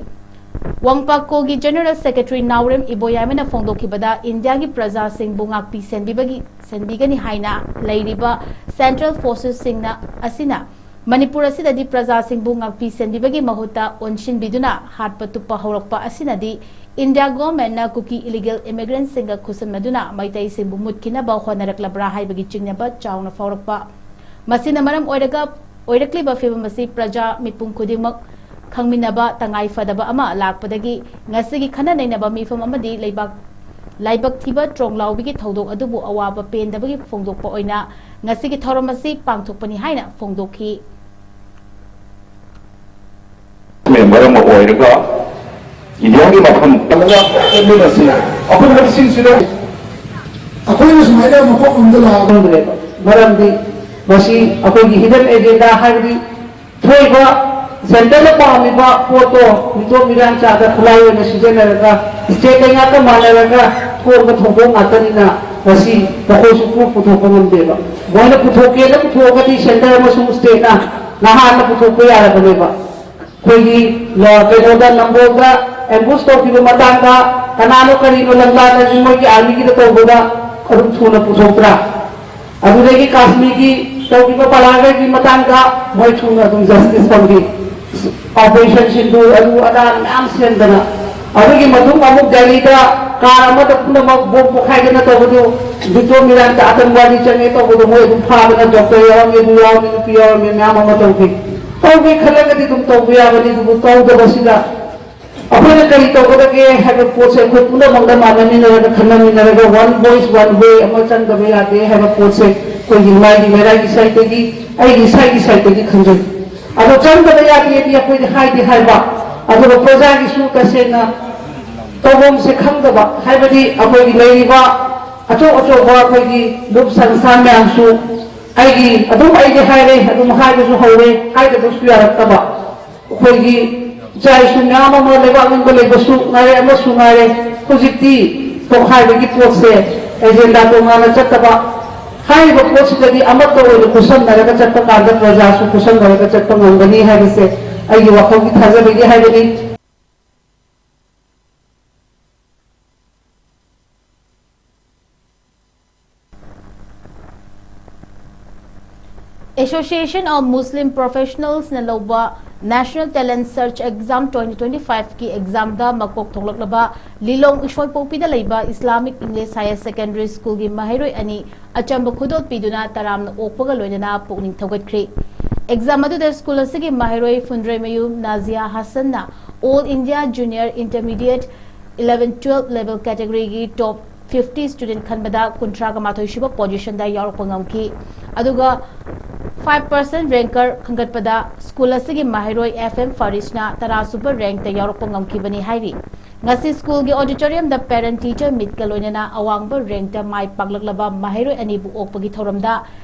ꯋꯥꯡꯄꯥꯛꯀꯣꯒꯤ ꯖꯦꯅꯔꯦꯜ ꯁꯦꯀ꯭ꯔꯦꯇꯔꯤ ꯅꯥꯎꯔꯦꯝ ꯏꯕꯣꯌꯥꯏꯃꯅ ꯐꯣꯡꯗꯣꯛꯈꯤꯕꯗ, ꯏꯟꯗꯤꯌꯥꯒꯤ ꯄ꯭ꯔꯖꯥꯁꯤꯡꯕꯨ ꯉꯥꯛꯄꯤ ꯁꯦꯟꯕꯤꯕꯒꯤ, ꯁꯦꯟꯕꯤꯒꯅꯤ ꯍꯥꯏꯅ ꯂꯩꯔꯤꯕ ꯁꯦꯟꯇ꯭ꯔꯦꯜ ꯐꯣꯔꯁꯦꯁꯁꯤꯡꯅ ꯑꯁꯤꯅ ꯃꯅꯤꯄꯨꯔ ꯑꯁꯤꯗꯗꯤ ꯄ꯭ꯔꯖꯥꯁꯤꯡꯕꯨ ꯉꯥꯛꯄꯤ ꯁꯦꯟꯕꯤꯕꯒꯤ ꯃꯍꯨꯠꯇ ꯑꯣꯟꯁꯤꯟꯕꯤꯗꯨꯅ ꯍꯥꯠꯄ ꯇꯨꯞꯄ ꯍꯧꯔꯛꯄ ꯑꯁꯤꯅꯗꯤ ꯏꯟꯗꯤꯌꯥ ꯒꯣꯚꯔꯟꯃꯦꯟꯠꯅ ꯀꯨꯀꯤ ꯏꯂꯤꯒꯦꯜ ꯏꯃꯤꯒ꯭ꯔꯦꯟꯠꯁꯤꯡꯒ ꯈꯨꯠꯁꯝꯅꯗꯨꯅ ꯃꯩꯇꯩꯁꯤꯡꯕꯨ ꯃꯨꯠꯈꯤꯅꯕ ꯍꯣꯠꯅꯔꯛꯂꯕ꯭ꯔꯥ ꯍꯥꯏꯕꯒꯤ ꯆꯤꯡꯅꯕ ꯆꯥꯎꯅ ꯐꯥꯎꯔꯛꯄ꯫ ꯃꯁꯤꯅ ꯃꯔꯝ ꯑꯣꯏꯔꯒ ꯑꯣꯏꯔꯛꯂꯤꯕ ꯐꯤꯕꯝ ꯑꯁꯤ ꯄ꯭ꯔꯖꯥ ꯃꯤꯄꯨꯝ ꯈꯨꯗꯤꯡꯃꯛ ꯈꯪꯃꯤꯟꯅꯕ ꯇꯉꯥꯏ ꯐꯗꯕ ꯑꯃ ꯂꯥꯛꯄꯗꯒꯤ ꯉꯁꯤꯒꯤ ꯈꯟꯅ ꯅꯩꯅꯕ ꯃꯤꯐꯝ ꯑꯃꯗꯤ ꯂꯩꯕꯥꯛ, ꯂꯥꯏꯕꯛ ꯊꯤꯕ ꯇ꯭ꯔꯣꯡꯂꯥꯎꯕꯤꯒꯤ ꯊꯧꯗꯣꯛ ꯑꯗꯨꯕꯨ ꯑꯋꯥꯕ ꯄꯦꯟꯗꯕꯒꯤ ꯐꯣꯡꯗꯣꯛꯄ ꯑꯣꯏꯅ ꯉꯁꯤꯒꯤ ꯊꯧꯔꯝ ꯑꯁꯤ ꯄꯥꯡꯊꯣꯛꯄꯅꯤ ꯍꯥꯏꯅ ꯐꯣꯡꯗꯣꯛꯈꯤ꯫ ꯃꯔꯝ ꯑꯣꯏꯔꯒ ꯏꯟꯗꯤꯌꯥꯒꯤ ꯃꯐꯝ ꯄꯜꯂꯒ ꯆꯠꯃꯤꯟꯅꯁꯤ꯫ ꯑꯄꯨꯟꯕꯁꯤꯡꯁꯤꯗ ꯑꯩꯈꯣꯏꯅ ꯁꯨꯃꯥꯏꯅ ꯃꯐꯝ ꯑꯃꯗ ꯂꯥꯛꯑꯒ ꯈꯪꯗ꯭ꯔꯦꯕ꯫ ꯃꯔꯝꯗꯤ ꯃꯁꯤ ꯑꯩꯈꯣꯏꯒꯤ hidden agenda ꯍꯥꯏꯕꯗꯤ ꯊꯣꯛꯏꯕ ꯁꯦꯟꯇꯔꯅ ꯄꯥꯝꯃꯤꯕ ꯄꯣꯠꯇꯣ ꯃꯤꯇꯣꯞ ꯃꯤꯔꯥꯟ ꯆꯥꯗ ꯈꯨꯠꯂꯥꯏ ꯑꯣꯏꯅ ꯁꯤꯖꯤꯟꯅꯔꯒ ꯏꯁꯇꯦꯠ ꯂꯩꯉꯥꯛꯀ ꯃꯥꯟꯅꯔꯒ ꯊꯣꯛꯑꯒ ꯊꯧꯗꯣꯛ ꯉꯥꯛꯇꯅꯤꯅ ꯉꯁꯤ ꯃꯈꯣꯏꯁꯨ ꯄꯨ- ꯄꯨꯊꯣꯛꯄ ꯉꯝꯗꯦꯕ꯫ ꯃꯣꯏꯅ ꯄꯨꯊꯣꯛꯀꯦꯅ ꯄꯨꯊꯣꯛꯑꯒꯗꯤ ꯁꯦꯟꯇꯔ ꯑꯃꯁꯨꯡ ꯏꯁꯇꯦꯠꯅ ꯅꯍꯥꯟꯅ ꯄꯨꯊꯣꯛꯄ ꯌꯥꯔꯕꯅꯦꯕ꯫ ꯑꯩꯈꯣꯏꯒꯤ ꯂ- ꯀꯩꯅꯣꯗ ꯅꯝꯕꯣꯜꯗ ꯑꯦꯝꯕꯨꯁ ꯇꯧꯈꯤꯕ ꯃꯇꯥꯡꯗ ꯀꯅꯥꯅꯣ ꯀꯔꯤꯅꯣ ꯂꯝꯂꯥꯟꯅꯒꯤ ꯃꯣꯏꯒꯤ ꯑꯥꯔꯃꯤꯒꯤꯗ ꯇꯧꯕꯗ ꯑꯗꯨꯝ ꯊꯨꯅ ꯄꯨꯊꯣꯛꯇ꯭ꯔꯥ? ꯑꯗꯨꯗꯒꯤ ꯀꯥꯁꯃꯤꯔꯒꯤ ꯇꯧꯈꯤꯕ ꯄꯂꯥꯒꯔꯒꯤ ꯃꯇꯥꯡꯗ ꯃꯣꯏ ꯊꯨꯅ ꯑꯗꯨꯝ ꯖꯁꯇꯤꯁ ꯐꯪꯈꯤ꯫ ꯑꯣꯄꯔꯦꯁꯟ ꯁꯤꯟꯗꯨꯔ ꯑꯗꯨ ꯑꯗꯥ ꯃꯌꯥꯝ ꯁꯦꯝꯗꯅ ꯑꯗꯨꯒꯤ ꯃꯇꯨꯡ ꯑꯃꯨꯛ ꯗꯦꯜꯂꯤꯗ ꯀꯥꯔ ꯑꯃꯗ ꯄꯨꯝꯅꯃꯛ ꯕꯣꯝ ꯄꯣꯈꯥꯏꯗꯅ ꯇꯧꯕꯗꯨ ꯃꯤꯇꯣꯞ ꯃꯤꯔꯥꯟꯗ ꯑꯇꯪꯕꯥꯗꯤ ꯆꯪꯉꯦ ꯇꯧꯕꯗꯣ ꯃꯣꯏ ꯑꯗꯨꯝ ꯐꯥꯗꯅ ꯗꯣꯛꯇꯔ ꯌꯥꯎꯔꯝꯃꯤ, ꯑꯗꯨ ꯌꯥꯎꯔꯝꯃꯤ, ꯅꯨꯄꯤ ꯌꯥꯎꯔꯝꯃꯤ, ꯃꯌꯥꯝ ꯑꯃ ꯇꯧꯈꯤ꯫ ꯇꯧꯒꯦ ꯈꯜꯂꯒꯗꯤ ꯑꯗꯨꯝ ꯇꯧꯕ ꯌꯥꯕꯅꯤ, ꯑꯗꯨꯕꯨ ꯇꯧꯗꯕꯁꯤꯗ ꯑꯩꯈꯣꯏꯅ ꯀꯔꯤ ꯇꯧꯒꯗꯒꯦ ꯍꯥꯏꯕ ꯄꯣꯠꯁꯦ ꯑꯩꯈꯣꯏ ꯄꯨꯝꯅꯃꯛꯅ ꯃꯥꯟꯅꯃꯤꯟꯅꯔꯒ ꯈꯟꯅꯃꯤꯟꯅꯔꯒ one voice one way ꯑꯃ ꯆꯪꯗꯕ ꯌꯥꯗꯦ ꯍꯥꯏꯕ ꯄꯣꯠꯁꯦ ꯑꯩꯈꯣꯏꯒꯤ ꯃꯥꯒꯤ ꯃꯦꯔꯥꯒꯤ ꯁꯥꯏꯠꯇꯒꯤ, ꯑꯩꯒꯤ ꯏꯁꯥꯒꯤ ꯁꯥꯏꯠꯇꯒꯤ ꯈꯟꯖꯩ꯫ ꯑꯗꯣ ꯆꯪꯗꯕ ꯌꯥꯗꯦꯗꯤ ꯑꯩꯈꯣꯏꯗꯤ ꯍꯥꯏꯗꯤ ꯍꯥꯏꯕ, ꯑꯗꯨꯒ ꯄ꯭ꯔꯖꯥꯒꯤꯁꯨ ꯇꯁꯦꯡꯅ ꯇꯧꯐꯝꯁꯦ ꯈꯪꯗꯕ, ꯍꯥꯏꯕꯗꯤ ꯑꯩꯈꯣꯏꯒꯤ ꯂꯩꯔꯤꯕ ꯑꯆꯧ ꯑꯆꯧꯕ ꯑꯩꯈꯣꯏꯒꯤ ꯂꯨꯞ ꯁꯪꯁꯊꯥꯟ ꯃꯌꯥꯝꯁꯨ ꯑꯩꯒꯤ ꯑꯗꯨꯝ ꯑꯩꯗꯤ ꯍꯥꯏꯔꯦ, ꯑꯗꯨꯝ ꯍꯥꯏꯕꯁꯨ ꯍꯧꯔꯦ, ꯍꯥꯏꯗꯕꯁꯨ ꯌꯥꯔꯛꯇꯕ꯫ ꯑꯩꯈꯣꯏꯒꯤ ꯏꯆꯥ ꯏꯁꯨ ꯃꯌꯥꯝ ꯑꯃ ꯂꯩꯕꯥꯛ ꯅꯤꯡꯕ ꯂꯩꯕꯁꯨ ꯉꯥꯏꯔꯦ, ꯑꯃꯁꯨ ꯉꯥꯏꯔꯦ꯫ ꯍꯧꯖꯤꯛꯇꯤ ꯇꯣꯈꯥꯏꯕꯒꯤ ꯄꯣꯠꯁꯦ ꯑꯦꯖꯦꯟꯗꯥ ꯇꯣꯉꯥꯟꯅ ꯆꯠꯇꯕ, ꯍꯥꯏꯔꯤꯕ ꯄꯣꯠꯁꯤꯗꯗꯤ ꯑꯃꯠꯇ ꯑꯣꯏꯅ ꯈꯨꯠꯁꯝꯅꯔꯒ ꯆꯠꯄ ꯀꯥꯟꯗ ꯄ꯭ꯔꯖꯥꯁꯨ ꯈꯨꯠꯁꯝꯅꯔꯒ ꯆꯠꯄ ꯉꯝꯒꯅꯤ ꯍꯥꯏꯕꯁꯦ ꯑꯩꯒꯤ ꯋꯥꯈꯜꯒꯤ ꯊꯥꯖꯕꯒꯤ ꯍꯥꯏꯕꯅꯤ꯫ Association of Muslim Professionalsꯅ ꯂꯧꯕ National Talent Search Exam twenty twenty fiveꯀꯤ examꯗ ꯃꯀꯣꯛ ꯊꯣꯛꯂꯛꯂꯕ ꯂꯤꯂꯣꯡ ꯏꯁꯣꯏꯄꯣꯛꯄꯤꯗ ꯂꯩꯕ Islamic English Higher Secondary Schoolꯒꯤ ꯃꯍꯩꯔꯣꯏ ꯑꯅꯤ ꯑꯆꯝꯕ ꯈꯨꯗꯣꯜ ꯄꯤꯗꯨꯅ ꯇꯔꯥꯝꯅ ꯑꯣꯛꯄꯒ ꯂꯣꯏꯅꯅ ꯄꯨꯛꯅꯤꯡ ꯊꯧꯒꯠꯈ꯭ꯔꯦ꯫ Exam ꯑꯗꯨꯗ school ꯑꯁꯤꯒꯤ ꯃꯍꯩꯔꯣꯏ ꯐꯨꯟꯗ꯭ꯔꯩꯃꯌꯨꯝ Nazia ꯍꯁꯟꯅ All India Junior Intermediate eleven twelve level categoryꯒꯤ top fifty student ꯈꯟꯕꯗ ꯀꯨꯟꯊ꯭ꯔꯥꯒ ꯃꯥꯊꯣꯏ ꯁꯨꯕ positionꯗ ꯌꯥꯎꯔꯛꯄ ꯉꯝꯈꯤ꯫ ꯑꯗꯨꯒ five percent ranker ꯈꯟꯒꯠꯄꯗ school ꯑꯁꯤꯒꯤ ꯃꯍꯩꯔꯣꯏ F M ꯐꯥꯔꯤꯁꯅ ꯇꯔꯥ ꯁꯨꯕ rankꯇ ꯌꯥꯎꯔꯛꯄ ꯉꯝꯈꯤꯕꯅꯤ ꯍꯥꯏꯔꯤ꯫ ꯉꯁꯤ schoolꯒꯤ auditoriumꯗ parent teacher meetꯀ ꯂꯣꯏꯅꯅ ꯑꯋꯥꯡꯕ rankꯇ ꯃꯥꯏ ꯄꯥꯛꯂꯛꯂꯕ ꯃꯍꯩꯔꯣꯏ ꯑꯅꯤꯕꯨ ꯑꯣꯛꯄꯒꯤ ꯊꯧꯔꯝꯗ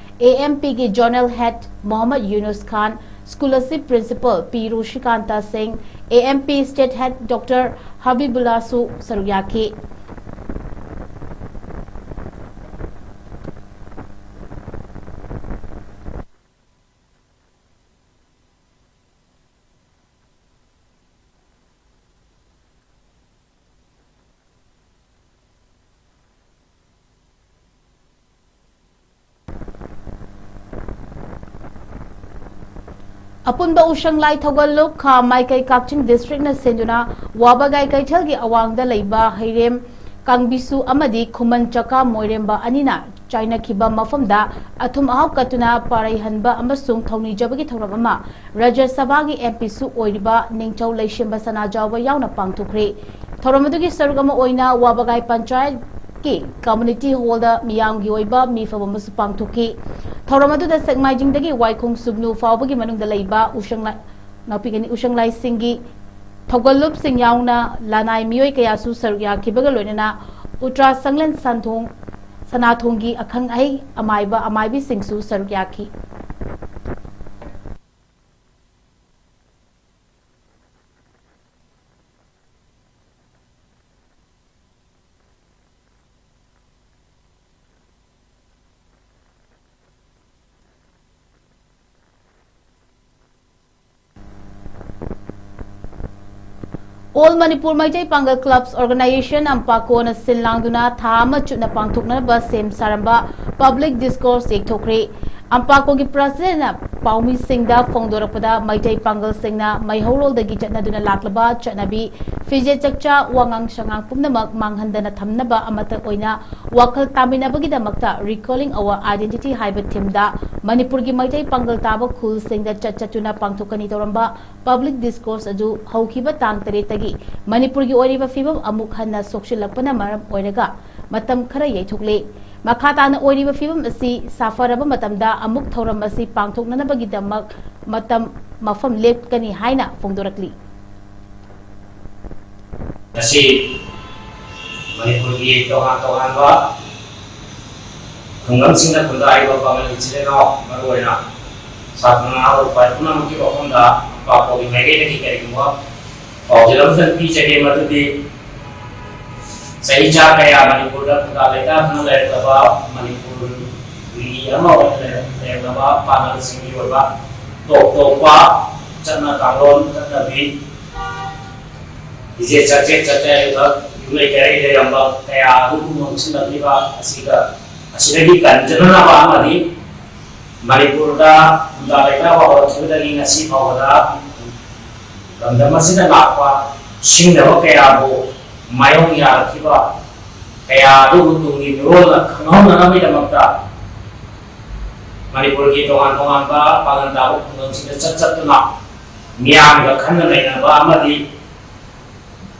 A M Pꯒꯤ Zonal Head Mohammad Yunus Khan, school ꯑꯁꯤ principal P Rosikanta Singh, A M P state head doctor ꯍꯕꯤꯕꯨꯜꯂꯥꯁꯨ ꯁꯔꯨꯛ ꯌꯥꯈꯤ꯫ ꯑꯄꯨꯟꯕ ꯎꯁꯪꯂꯥꯏ ꯊꯧꯒꯜ ꯂꯨꯞ ꯈꯥ ꯃꯥꯏꯀꯩ ꯀꯛꯆꯤꯡ ꯗꯤꯁꯇ꯭ꯔꯤꯛꯅ ꯁꯤꯟꯗꯨꯅ ꯋꯥꯕꯒꯥꯏ ꯀꯩꯊꯦꯜꯒꯤ ꯑꯋꯥꯡꯗ ꯂꯩꯕ ꯍꯩꯔꯦꯝ ꯀꯥꯡꯕꯤꯁꯨ ꯑꯃꯗꯤ ꯈꯨꯃꯟ ꯆꯀꯥ ꯃꯣꯏꯔꯦꯝꯕ ꯑꯅꯤꯅ ꯆꯥꯏꯅꯈꯤꯕ ꯃꯐꯝꯗ ꯑꯊꯨꯝ ꯑꯍꯥꯎ ꯀꯠꯇꯨꯅ ꯄꯥꯔꯩꯍꯟꯕ ꯑꯃꯁꯨꯡ ꯊꯧꯅꯤꯖꯕꯒꯤ ꯊꯧꯔꯝ ꯑꯃ ꯔꯥꯖ꯭ꯌ ꯁꯚꯥꯒꯤ ꯑꯦꯝ ꯄꯤꯁꯨ ꯑꯣꯏꯔꯤꯕ ꯅꯤꯡꯊꯧ ꯂꯩꯁꯦꯝꯕ ꯁꯅꯥꯖꯥꯎꯕ ꯌꯥꯎꯅ ꯄꯥꯡꯊꯣꯛꯈ꯭ꯔꯦ꯫ ꯊꯧꯔꯝ ꯑꯗꯨꯒꯤ ꯁꯔꯨꯛ ꯑꯃ ꯑꯣꯏꯅ ꯋꯥꯕꯒꯥꯏ ꯄꯟꯆꯥꯌꯠꯀꯤ ꯀꯝꯃꯨꯅꯤꯇꯤ ꯍꯣꯜꯗ ꯃꯤꯌꯥꯝꯒꯤ ꯑꯣꯏꯕ ꯃꯤꯐꯝ ꯑꯃꯁꯨ ꯄꯥꯡꯊꯣꯛꯈꯤ꯫ ꯊꯧꯔꯝ ꯑꯗꯨꯗ ꯁꯦꯛꯃꯥꯏꯖꯤꯡꯗꯒꯤ ꯋꯥꯏꯈꯣꯡ ꯁꯨꯒꯅꯨ ꯐꯥꯎꯕꯒꯤ ꯃꯅꯨꯡꯗ ꯂꯩꯕ ꯎꯁꯪꯂꯥꯏ, ꯉꯥꯛꯄꯤꯒꯅꯤ, ꯎꯁꯪꯂꯥꯏꯁꯤꯡꯒꯤ ꯊꯧꯒꯜꯂꯨꯞꯁꯤꯡ ꯌꯥꯎꯅ ꯂꯅꯥꯏ ꯃꯤꯑꯣꯏ ꯀꯌꯥꯁꯨ ꯁꯔꯨꯛ ꯌꯥꯈꯤꯕꯒ ꯂꯣꯏꯅꯅ ꯎꯇ꯭ꯔꯥ ꯁꯪꯂꯦꯟ ꯁꯟꯊꯣꯡ, ꯁꯅꯥꯊꯣꯡꯒꯤ ꯑꯈꯪ ꯑꯍꯩ ꯑꯃꯥꯏꯕ ꯑꯃꯥꯏꯕꯤꯁꯤꯡꯁꯨ ꯁꯔꯨꯛ ꯌꯥꯈꯤ꯫ All Manipur Meitei Pangal Clubs Organization, ꯑꯝꯄꯥꯀꯣꯅ ꯁꯤꯜ ꯂꯥꯡꯗꯨꯅ ꯊꯥ ꯑꯃ ꯆꯨꯞꯅ ꯄꯥꯡꯊꯣꯛꯅꯅꯕ ꯁꯦꯝ ꯁꯥꯔꯝꯕ public discourse ꯌꯦꯛꯊꯣꯛꯈ꯭ꯔꯦ꯫ ꯑꯝꯄꯥꯀꯣꯒꯤ president ꯅ ꯄꯥꯎꯃꯤꯁꯤꯡꯗ ꯐꯣꯡꯗꯣꯔꯛꯄꯗ, ꯃꯩꯇꯩ ꯄꯥꯡꯒꯜꯁꯤꯡꯅ ꯃꯩꯍꯧꯔꯣꯜꯗꯒꯤ ꯆꯠꯅꯗꯨꯅ ꯂꯥꯛꯂꯕ ꯆꯠꯅꯕꯤ, ꯐꯤꯖꯦꯠ ꯆꯛꯆꯥ, ꯋꯥꯉꯥꯡ ꯁꯉꯥꯡ ꯄꯨꯝꯅꯃꯛ ꯃꯥꯡꯍꯟꯗꯅ ꯊꯝꯅꯕ ꯑꯃꯠꯇ ꯑꯣꯏꯅ ꯋꯥꯈꯜ ꯇꯥꯃꯤꯟꯅꯕꯒꯤꯗꯃꯛꯇ Recalling Our Identity ꯍꯥꯏꯕ theme ꯗ ꯃꯅꯤꯄꯨꯔꯒꯤ ꯃꯩꯇꯩ ꯄꯥꯡꯒꯜ ꯇꯥꯕ ꯈꯨꯜꯁꯤꯡꯗ ꯆꯠ ꯆꯠꯇꯨꯅ ꯄꯥꯡꯊꯣꯛꯀꯅꯤ ꯇꯧꯔꯝꯕ public discourse ꯑꯗꯨ ꯍꯧꯈꯤꯕ ꯇꯥꯡ ꯇꯔꯦꯠꯇꯒꯤ ꯃꯅꯤꯄꯨꯔꯒꯤ ꯑꯣꯏꯔꯤꯕ ꯐꯤꯕꯝ ꯑꯃꯨꯛ ꯍꯟꯅ ꯁꯣꯛꯆꯤꯜꯂꯛꯄꯅ ꯃꯔꯝ ꯑꯣꯏꯔꯒ ꯃꯇꯝ ꯈꯔ ꯌꯩꯊꯣꯛꯂꯦ꯫ ꯃꯈꯥ ꯇꯥꯅ ꯑꯣꯏꯔꯤꯕ ꯐꯤꯕꯝ ꯑꯁꯤ ꯁꯥꯐꯔꯕ ꯃꯇꯝꯗ ꯑꯃꯨꯛ ꯊꯧꯔꯝ ꯑꯁꯤ ꯄꯥꯡꯊꯣꯛꯅꯅꯕꯒꯤꯗꯃꯛ ꯃꯇꯝ ꯃꯐꯝ ꯂꯦꯞꯀꯅꯤ ꯍꯥꯏꯅ ꯐꯣꯡꯗꯣꯔꯛꯂꯤ꯫ ꯉꯁꯤ ꯃꯅꯤꯄꯨꯔꯒꯤ ꯇꯣꯉꯥꯟ ꯇꯣꯉꯥꯟꯕ ꯈꯨꯡꯒꯪꯁꯤꯡꯗ ꯈꯨꯟꯗꯥꯔꯤꯕ ꯄꯥꯉꯜ ꯏꯆꯤꯜ ꯏꯅꯥꯎ, ꯃꯔꯨꯑꯣꯏꯅ ꯁꯥꯇ꯭ꯔ ꯅꯍꯥꯔꯣꯜ ꯄꯨꯝꯅꯃꯛꯀꯤ ꯋꯥꯐꯝꯗ ꯄꯥꯎꯒꯤ ꯃꯥꯏꯀꯩꯗꯒꯤ ꯀꯔꯤꯒꯨꯝꯕ ꯄꯥꯎꯖꯦꯜ ꯑꯃꯇꯪ ꯄꯤꯖꯒꯦ, ꯃꯗꯨꯗꯤ ꯆꯍꯤ ꯆꯥ ꯀꯌꯥ ꯃꯅꯤꯄꯨꯔꯗ ꯈꯨꯟꯗꯥ ꯂꯩꯇꯥꯗꯨꯅ ꯂꯩꯔꯛꯂꯕ ꯃꯅꯤꯄꯨꯔꯒꯤ ꯑꯃ ꯑꯣꯏꯅ ꯂꯩꯔꯛꯂꯕ ꯄꯥꯡꯒꯜꯁꯤꯡꯒꯤ ꯑꯣꯏꯕ ꯇꯣꯞ ꯇꯣꯞꯄ ꯆꯠꯅ ꯀꯥꯡꯂꯣꯟ ꯆꯠꯅꯕꯤ, ꯐꯤꯖꯦꯠ ꯆꯥꯛꯆꯦꯠ ꯆꯠꯆꯔꯤꯕ ꯌꯨꯝꯂꯩ ꯀꯩꯔꯩ ꯂꯩꯔꯝꯕ ꯀꯌꯥ ꯑꯗꯨꯕꯨ ꯃꯥꯡꯁꯤꯜꯂꯛꯂꯤꯕ ꯑꯁꯤꯒ, ꯑꯁꯤꯗꯒꯤ ꯀꯟꯖꯅꯅꯕ ꯑꯃꯗꯤ ꯃꯅꯤꯄꯨꯔꯗ ꯈꯨꯟꯗꯥ ꯂꯩꯇꯥꯕ ꯍꯧꯔꯛꯈꯤꯕꯗꯒꯤ ꯉꯁꯤ ꯐꯥꯎꯕꯗ ꯂꯝꯗꯝ ꯑꯁꯤꯗ ꯂꯥꯛꯄ ꯁꯤꯡꯅꯕ ꯀꯌꯥꯕꯨ ꯃꯥꯌꯣꯛ ꯌꯥꯔꯛꯈꯤꯕ ꯀꯌꯥ ꯑꯗꯨꯕꯨ ꯇꯨꯡꯒꯤ ꯃꯤꯔꯣꯜꯅ ꯈꯪꯍꯧꯅꯅꯕꯒꯤꯗꯃꯛꯇ ꯃꯅꯤꯄꯨꯔꯒꯤ ꯇꯣꯉꯥꯟ ꯇꯣꯉꯥꯟꯕ ꯄꯥꯡꯒꯜ ꯇꯥꯕ ꯈꯨꯡꯒꯪꯁꯤꯡꯗ ꯆꯠ ꯆꯠꯇꯨꯅ ꯃꯤꯌꯥꯝꯒ ꯈꯟꯅ ꯅꯩꯅꯕ ꯑꯃꯗꯤ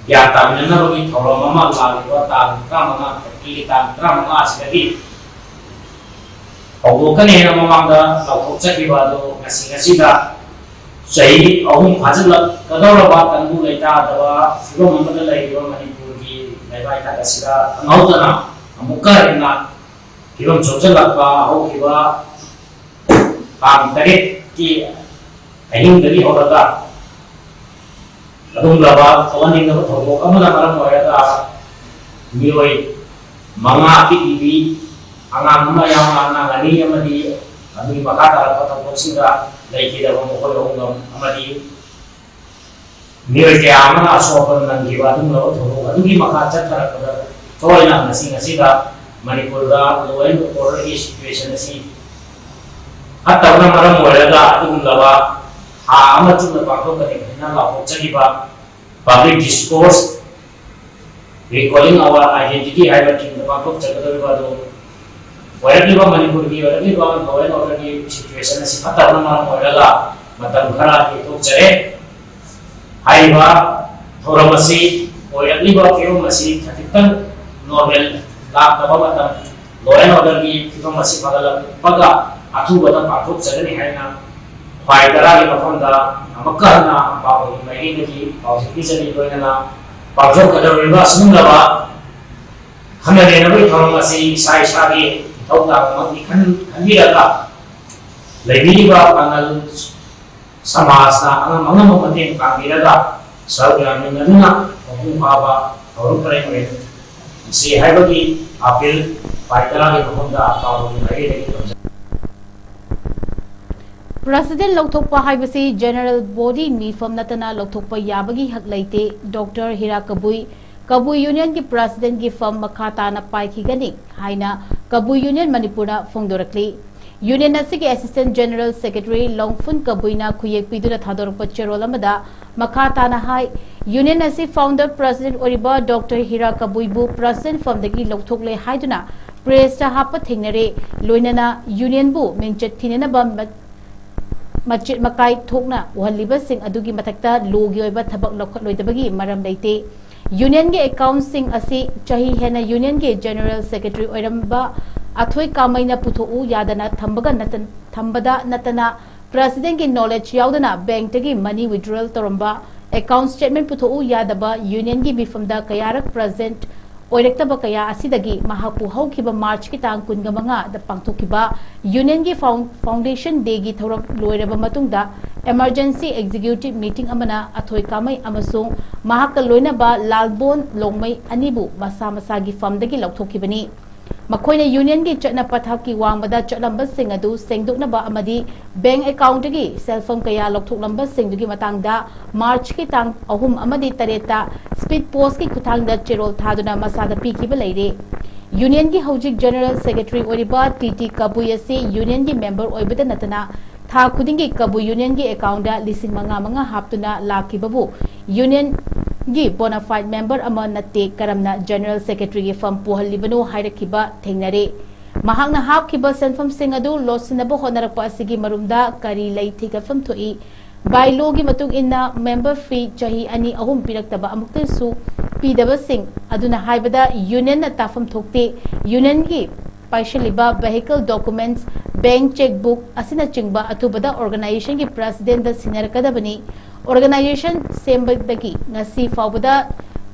ꯒ꯭ꯌꯥꯟ ꯇꯥꯃꯤꯟꯅꯅꯕꯒꯤ ꯊꯧꯔꯝ ꯑꯃ ꯂꯥꯛꯂꯤꯕ ꯇꯥꯡ ꯇꯔꯥꯃꯉꯥ, ꯑꯦꯄ꯭ꯔꯤꯜꯒꯤ ꯇꯥꯡ ꯇꯔꯥꯃꯉꯥ ꯑꯁꯤꯗꯒꯤ ꯍꯧꯗꯣꯛꯀꯅꯤ ꯍꯥꯏꯅ ꯃꯃꯥꯡꯗ ꯂꯥꯎꯊꯣꯛꯆꯈꯤꯕ ꯑꯗꯨ ꯉꯁꯤ, ꯉꯁꯤꯗ ꯆꯍꯤ ꯑꯍꯨꯝ ꯐꯥꯖꯤꯜꯂꯛꯀꯗꯧꯔꯕ ꯇꯪꯗꯨ ꯂꯩꯇꯥꯗꯕ ꯐꯤꯕꯝ ꯑꯃꯗ ꯂꯩꯔꯤꯕ ꯃꯅꯤꯄꯨꯔꯒꯤ ꯂꯩꯕꯥꯛ ꯂꯩꯍꯥꯛ ꯑꯁꯤꯗ ꯈꯪꯍꯧꯗꯅ ꯑꯃꯨꯛꯀ ꯍꯦꯟꯅ ꯐꯤꯕꯝ ꯁꯣꯛꯆꯜꯂꯛꯄ ꯍꯧꯈꯤꯕ ꯇꯥꯡ ꯇꯔꯦꯠꯀꯤ ꯑꯍꯤꯡꯗꯒꯤ ꯍꯧꯔꯒ ꯑꯗꯨꯒꯨꯝꯂꯕ ꯊꯣꯛꯍꯟꯅꯤꯡꯗꯕ ꯊꯧꯗꯣꯛ ꯑꯃꯅ ꯃꯔꯝ ꯑꯣꯏꯔꯒ ꯃꯤꯑꯣꯏ ꯃꯉꯥ ꯄꯤꯛꯂꯤꯕꯤ ꯑꯉꯥꯡ ꯑꯃ ꯌꯥꯎꯅ ꯑꯉꯥꯡ ꯑꯅꯤ ꯑꯃꯗꯤ ꯑꯗꯨꯒꯤ ꯃꯈꯥ ꯇꯥꯔꯛꯄ ꯊꯧꯗꯣꯛꯁꯤꯡꯗ ꯂꯩꯈꯤꯗꯕ ꯃꯈꯣꯏ ꯑꯍꯨꯝ ꯑꯃꯗꯤ ꯃꯤꯑꯣꯏ ꯀꯌꯥ ꯑꯃꯅ ꯑꯁꯣꯛ ꯑꯄꯟ ꯅꯪꯈꯤꯕ ꯑꯗꯨꯒꯨꯝꯂꯕ ꯊꯧꯗꯣꯛ ꯑꯗꯨꯒꯤ ꯃꯈꯥ ꯆꯠꯊꯔꯛꯄꯗ ꯊꯣꯏꯅ ꯉꯁꯤ ꯉꯁꯤꯗ ꯃꯅꯤꯄꯨꯔꯗ law and orderꯒꯤ situation ꯑꯁꯤ ꯐꯠꯇꯕꯅ ꯃꯔꯝ ꯑꯣꯏꯔꯒ ꯑꯗꯨꯒꯨꯝꯂꯕ ꯊꯥ ꯑꯃ ꯆꯨꯞꯅ ꯄꯥꯡꯊꯣꯛꯀꯅꯤ ꯍꯥꯏꯅ ꯂꯥꯎꯊꯣꯛꯆꯈꯤꯕ public discourse recalling our identity ꯍꯥꯏꯕ theme ꯗ ꯄꯥꯡꯊꯣꯛꯆꯒꯗꯧꯔꯤꯕ ꯑꯗꯨ ꯑꯣꯏꯔꯛꯂꯤꯕ ꯃꯅꯤꯄꯨꯔꯒꯤ ꯑꯣꯏꯔꯛꯂꯤꯕ law and orderꯒꯤ situation ꯑꯁꯤ ꯐꯠꯇꯕꯅ ꯃꯔꯝ ꯑꯣꯏꯔꯒ ꯃꯇꯝ ꯈꯔ ꯌꯩꯊꯣꯛꯆꯔꯦ꯫ ꯍꯥꯏꯔꯤꯕ ꯊꯧꯔꯝ ꯑꯁꯤ ꯑꯣꯏꯔꯛꯂꯤꯕ ꯐꯤꯕꯝ ꯑꯁꯤ ꯈꯖꯤꯛꯇꯪ normal ꯂꯥꯛꯇꯕ ꯃꯇꯝ, law and orderꯒꯤ ꯐꯤꯕꯝ ꯑꯁꯤ ꯐꯒꯠꯂꯛꯄꯒ ꯑꯊꯨꯕꯗ ꯄꯥꯡꯊꯣꯛꯆꯒꯅꯤ ꯍꯥꯏꯅ ꯈ꯭ꯋꯥꯏ ꯇꯔꯥꯒꯤ ꯃꯐꯝꯗ ꯑꯃꯨꯛꯀ ꯍꯟꯅ ꯄꯥꯎꯃꯤꯒꯤ ꯃꯥꯏꯀꯩꯗꯒꯤ ꯄꯥꯎꯖꯦꯜ ꯄꯤꯖꯔꯤ꯫ ꯂꯣꯏꯅꯅ ꯄꯥꯡꯊꯣꯛꯀꯗꯧꯔꯤꯕ ꯑꯁꯤꯒꯨꯝꯂꯕ ꯈꯟꯅ ꯅꯩꯅꯕꯒꯤ ꯊꯧꯔꯝ ꯑꯁꯤ ꯏꯁꯥ ꯏꯁꯥꯒꯤ ꯏꯊꯧ ꯇꯥꯕꯃꯛꯅꯤ ꯈꯟ-, ꯈꯟꯕꯤꯔꯒ ꯂꯩꯕꯤꯔꯤꯕ ꯄꯥꯡꯒꯜ ꯁꯃꯥꯖꯅ ꯑꯉꯝ ꯑꯉꯝꯕ ꯃꯇꯦꯡ ꯄꯥꯡꯕꯤꯔꯒ ꯁꯔꯨꯛ ꯌꯥꯃꯤꯟꯅꯗꯨꯅ ꯃꯄꯨꯡ ꯐꯥꯕ ꯊꯧꯔꯝ ꯄꯔꯦꯡ ꯑꯣꯏꯍꯟꯁꯤ ꯍꯥꯏꯕꯒꯤ ꯑꯥꯄꯤꯜ ꯄꯥꯏ ꯇꯔꯥꯒꯤ ꯃꯐꯝꯗ ꯀꯥꯎꯕꯒꯤ ꯃꯥꯏꯀꯩꯗꯒꯤ ꯊꯝꯖꯔꯤ꯫ ꯄ꯭ꯔꯁꯤꯗꯦꯟ ꯂꯧꯊꯣꯛꯄ ꯍꯥꯏꯕꯁꯤ ꯖꯦꯅꯔꯦꯜ ꯕꯣꯗꯤ ꯃꯤꯐꯝ ꯅꯠꯇꯅ ꯂꯧꯊꯣꯛꯄ ꯌꯥꯕꯒꯤ ꯍꯛ ꯂꯩꯇꯦ꯫ ꯗꯣꯛꯇꯔ ꯍꯤꯔꯥ ꯀꯕꯨꯏ, ꯀꯕꯨꯏ ꯌꯨꯅꯤꯌꯟꯒꯤ ꯄ꯭ꯔꯁꯤꯗꯦꯟꯒꯤ ꯐꯝ ꯃꯈꯥ ꯇꯥꯅ ꯄꯥꯏꯈꯤꯒꯅꯤ ꯍꯥꯏꯅ ꯀꯕꯨꯏ ꯌꯨꯅꯤꯌꯟ ꯃꯅꯤꯄꯨꯔꯅ ꯐꯣꯡꯗꯣꯔꯛꯂꯤ꯫ ꯌꯨꯅꯤꯌꯟ ꯑꯁꯤꯒꯤ ꯑꯦꯁꯤꯁꯇꯦꯟ ꯖꯦꯅꯔꯦꯜ ꯁꯦꯀ꯭ꯔꯦꯇꯔꯤ ꯂꯣꯡꯐꯨꯟ ꯀꯕꯨꯏꯅ ꯈꯨꯌꯦꯛ ꯄꯤꯗꯨꯅ ꯊꯥꯗꯣꯔꯛꯄ ꯆꯦꯔꯣꯜ ꯑꯃꯗ ꯃꯈꯥ ꯇꯥꯅ ꯍꯥꯏ, ꯌꯨꯅꯤꯌꯟ ꯑꯁꯤ ꯐꯥꯎꯟꯗꯔ ꯄ꯭ꯔꯁꯤꯗꯦꯟ ꯑꯣꯏꯔꯤꯕ ꯗꯣꯛꯇꯔ ꯍꯤꯔꯥ ꯀꯕꯨꯏꯕꯨ ꯄ꯭ꯔꯁꯤꯗꯦꯟ ꯐꯝꯗꯒꯤ ꯂꯧꯊꯣꯛꯂꯦ ꯍꯥꯏꯗꯨꯅ ꯄ꯭ꯔꯦꯁꯇ ꯍꯥꯞꯄ ꯊꯦꯡꯅꯔꯦ꯫ ꯂꯣꯏꯅꯅ ꯌꯨꯅꯤꯌꯟꯕꯨ ꯃꯤꯡꯆꯠ ꯊꯤꯅꯅꯕ ꯃ-, ꯃꯆꯦꯠ ꯃꯀꯥꯏ ꯊꯣꯛꯅ ꯎꯍꯜꯂꯤꯕꯁꯤꯡ ꯑꯗꯨꯒꯤ ꯃꯊꯛꯇ ꯂꯣꯒꯤ ꯑꯣꯏꯕ ꯊꯕꯛ ꯂꯧꯈꯠꯂꯣꯏꯗꯕꯒꯤ ꯃꯔꯝ ꯂꯩꯇꯦ꯫ ꯌꯨꯅꯤꯌꯟꯒꯤ ꯑꯦꯀꯥꯎꯟꯠꯁꯤꯡ ꯑꯁꯤ ꯆꯍꯤ ꯍꯦꯟꯅ ꯌꯨꯅꯤꯌꯟꯒꯤ ꯖꯦꯅꯔꯦꯜ ꯁꯦꯀ꯭ꯔꯦꯇꯔꯤ ꯑꯣꯏꯔꯝꯕ ꯑꯊꯣꯏ ꯀꯥꯃꯩꯅ ꯄꯨꯊꯣꯛꯎ ꯌꯥꯗꯅ ꯊꯝꯕꯒ ꯅꯠꯇ-, ꯊꯝꯕꯗ ꯅꯠꯇꯅ ꯄ꯭ꯔꯁꯤꯗꯦꯟꯒꯤ ꯅꯣꯂꯦꯖ ꯌꯥꯎꯗꯅ ꯕꯦꯡꯛꯇꯒꯤ ꯃꯅꯤ ꯋꯤꯗ꯭ꯔꯣꯋꯦꯜ ꯇꯧꯔꯝꯕ, ꯑꯦꯀꯥꯎꯟꯠ ꯁ꯭ꯇꯦꯠꯃꯦꯟꯠ ꯄꯨꯊꯣꯛꯎ ꯌꯥꯗꯕ, ꯌꯨꯅꯤꯌꯟꯒꯤ ꯃꯤꯐꯝꯗ ꯀꯌꯥꯔꯛ ꯄ꯭ꯔꯁꯤꯗꯦꯟꯠ ꯑꯣꯏꯔꯛꯇꯕ ꯀꯌꯥ ꯑꯁꯤꯗꯒꯤ ꯃꯍꯥꯛꯄꯨ ꯍꯧꯈꯤꯕ ꯃꯥꯔꯆꯀꯤ ꯇꯥꯡ ꯀꯨꯟꯃꯉꯥꯗ ꯄꯥꯡꯊꯣꯛꯈꯤꯕ ꯌꯨꯅꯤꯌꯟꯒꯤ ꯐꯥꯎꯟ-, ꯐꯥꯎꯟꯗꯦꯁꯟ ꯗꯦꯒꯤ ꯊꯧꯔꯝ ꯂꯣꯏꯔꯕ ꯃꯇꯨꯡꯗ ꯏꯃꯔꯖꯦꯟꯁꯤ ꯑꯦꯛꯖꯤꯀ꯭ꯌꯨꯇꯤꯚ ꯃꯤꯇꯤꯡ ꯑꯃꯅ ꯑꯊꯣꯏ ꯀꯥꯃꯩ ꯑꯃꯁꯨꯡ ꯃꯍꯥꯛꯀ ꯂꯣꯏꯅꯕ ꯂꯥꯜꯕꯣꯟ ꯂꯣꯡꯃꯩ ꯑꯅꯤꯕꯨ ꯃꯁꯥ ꯃꯁꯥꯒꯤ ꯐꯝꯗꯒꯤ ꯂꯧꯊꯣꯛꯈꯤꯕꯅꯤ꯫ ꯃꯈꯣꯏꯅ ꯌꯨꯅꯤꯌꯟꯒꯤ ꯆꯠꯅ ꯄꯊꯥꯞꯀꯤ ꯋꯥꯡꯃꯗ ꯆꯠꯂꯝꯕꯁꯤꯡ ꯑꯗꯨ ꯁꯦꯡꯗꯣꯛꯅꯕ ꯑꯃꯗꯤ ꯕꯦꯡꯛ ꯑꯦꯀꯥꯎꯟꯠꯇꯒꯤ ꯁꯦꯜꯐꯝ ꯀꯌꯥ ꯂꯧꯊꯣꯛꯂꯝꯕꯁꯤꯡꯗꯨꯒꯤ ꯃꯇꯥꯡꯗ ꯃꯥꯔꯆꯀꯤ ꯇꯥꯡ ꯑꯍꯨꯝ ꯑꯃꯗꯤ ꯇꯔꯦꯠꯇ ꯁ꯭ꯄꯤꯗ ꯄꯣꯁ꯭ꯠꯀꯤ ꯈꯨꯠꯊꯥꯡꯗ ꯆꯦꯔꯣꯜ ꯊꯥꯗꯨꯅ ꯃꯁꯥꯗ ꯄꯤꯈꯤꯕ ꯂꯩꯔꯦ꯫ ꯌꯨꯅꯤꯌꯟꯒꯤ ꯍꯧꯖꯤꯛ ꯖꯦꯅꯔꯦꯜ ꯁꯦꯀ꯭ꯔꯦꯇꯔꯤ ꯑꯣꯏꯔꯤꯕ ꯇꯤ ꯇꯤ ꯀꯕꯨꯏ ꯑꯁꯤ ꯌꯨꯅꯤꯌꯟꯒꯤ ꯃꯦꯝꯕꯔ ꯑꯣꯏꯕꯗ ꯅꯠꯇꯅ ꯊꯥ ꯈꯨꯗꯤꯡꯒꯤ ꯀꯕꯨꯏ ꯌꯨꯅꯤꯌꯟꯒꯤ ꯑꯦꯀꯥꯎꯟꯠꯇ ꯂꯤꯁꯤꯡ ꯃꯉꯥ ꯃꯉꯥ ꯍꯥꯞꯇꯨꯅ ꯂꯥꯛꯈꯤꯕꯕꯨ ꯌꯨꯅꯤꯌꯟꯒꯤ ꯕꯣꯅꯥꯐꯥꯏꯗ ꯃꯦꯝꯕꯔ ꯑꯃ ꯅꯠꯇꯦ, ꯀꯔꯝꯅ ꯖꯦꯅꯔꯦꯜ ꯁꯦꯀ꯭ꯔꯦꯇꯔꯤꯒꯤ ꯐꯝ ꯄꯨꯍꯜꯂꯤꯕꯅꯣ ꯍꯥꯏꯔꯛꯈꯤꯕ ꯊꯦꯡꯅꯔꯦ꯫ ꯃꯍꯥꯛꯅ ꯍꯥꯞꯈꯤꯕ ꯁꯦꯟꯐꯝꯁꯤꯡ ꯑꯗꯨ ꯂꯣꯠꯁꯤꯟꯅꯕ ꯍꯣꯠꯅꯔꯛꯄ ꯑꯁꯤꯒꯤ ꯃꯔꯨꯝꯗ ꯀꯔꯤ ꯂꯩ ꯊꯤꯒꯠꯐꯝ ꯊꯣꯛꯏ꯫ ꯕꯥꯏꯂꯣꯒꯤ ꯃꯇꯨꯡ ꯏꯟꯅ ꯃꯦꯝꯕꯔ ꯐꯤ ꯆꯍꯤ ꯑꯅꯤ ꯑꯍꯨꯝ ꯄꯤꯔꯛꯇꯕ ꯑꯃꯨꯛꯇꯁꯨ ꯄꯤꯗꯕꯁꯤꯡ ꯑꯗꯨꯅ ꯍꯥꯏꯕꯗ ꯌꯨꯅꯤꯌꯟꯅ ꯇꯥꯐꯝ ꯊꯣꯛꯇꯦ꯫ ꯌꯨꯅꯤꯌꯟꯒꯤ ꯄꯥꯏꯁꯤꯜꯂꯤꯕ ꯚꯦꯍꯤꯀꯜ ꯗꯣꯀꯨꯃꯦꯟꯠꯁ, ꯕꯦꯡꯛ ꯆꯦꯛꯕꯨꯛ ꯑꯁꯤꯅꯆꯤꯡꯕ ꯑꯊꯨꯕꯗ ꯑꯣꯔꯒꯅꯥꯏꯖꯦꯁꯟꯒꯤ ꯄ꯭ꯔꯁꯤꯗꯦꯟꯠꯗ ꯁꯤꯟꯅꯔꯛꯀꯗꯕꯅꯤ꯫ ꯑꯣꯔꯒꯅꯥꯏꯖꯦꯁꯟ ꯁꯦꯝꯕꯗꯒꯤ ꯉꯁꯤ ꯐꯥꯎꯕꯗ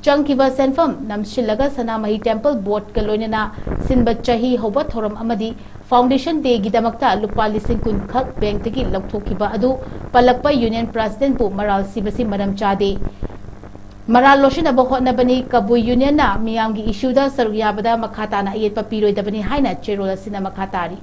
ꯆꯪꯈꯤꯕ ꯁꯦꯟꯐꯝ ꯅꯝꯁꯤꯜꯂꯒ ꯁꯅꯥꯃꯍꯤ ꯇꯦꯝꯄꯜ ꯕꯣꯔꯗꯀ ꯂꯣꯏꯅꯅ ꯁꯤꯟꯕ ꯆꯍꯤ ꯍꯧꯕ ꯊꯧꯔꯝ ꯑꯃꯗꯤ Foundation Dayꯒꯤꯗꯃꯛꯇ ꯂꯨꯄꯥ ꯂꯤꯁꯤꯡ ꯀꯨꯟ ꯈꯛ ꯕꯦꯡꯛꯇꯒꯤ ꯂꯧꯊꯣꯛꯈꯤꯕ ꯑꯗꯨ ꯄꯜꯂꯛꯄ ꯌꯨꯅꯤꯌꯟ ꯄ꯭ꯔꯁꯤꯗꯦꯟꯠꯄꯨ ꯃꯔꯥꯜ ꯁꯤꯕꯁꯤ ꯃꯔꯝ ꯆꯥꯗꯦ꯫ ꯃꯔꯥꯜ ꯂꯣꯠꯁꯤꯟꯅꯕ ꯍꯣꯠꯅꯕꯅꯤ꯫ ꯀꯕꯨꯏ ꯌꯨꯅꯤꯌꯟꯅ ꯃꯤꯌꯥꯝꯒꯤ ꯏꯁꯨꯗ ꯁꯔꯨꯛ ꯌꯥꯕꯗ ꯃꯈꯥ ꯇꯥꯅ ꯑꯌꯦꯠꯄ ꯄꯤꯔꯣꯏꯗꯕꯅꯤ ꯍꯥꯏꯅ ꯆꯦꯔꯣꯜ ꯑꯁꯤꯅ ꯃꯈꯥ ꯇꯥꯔꯤ꯫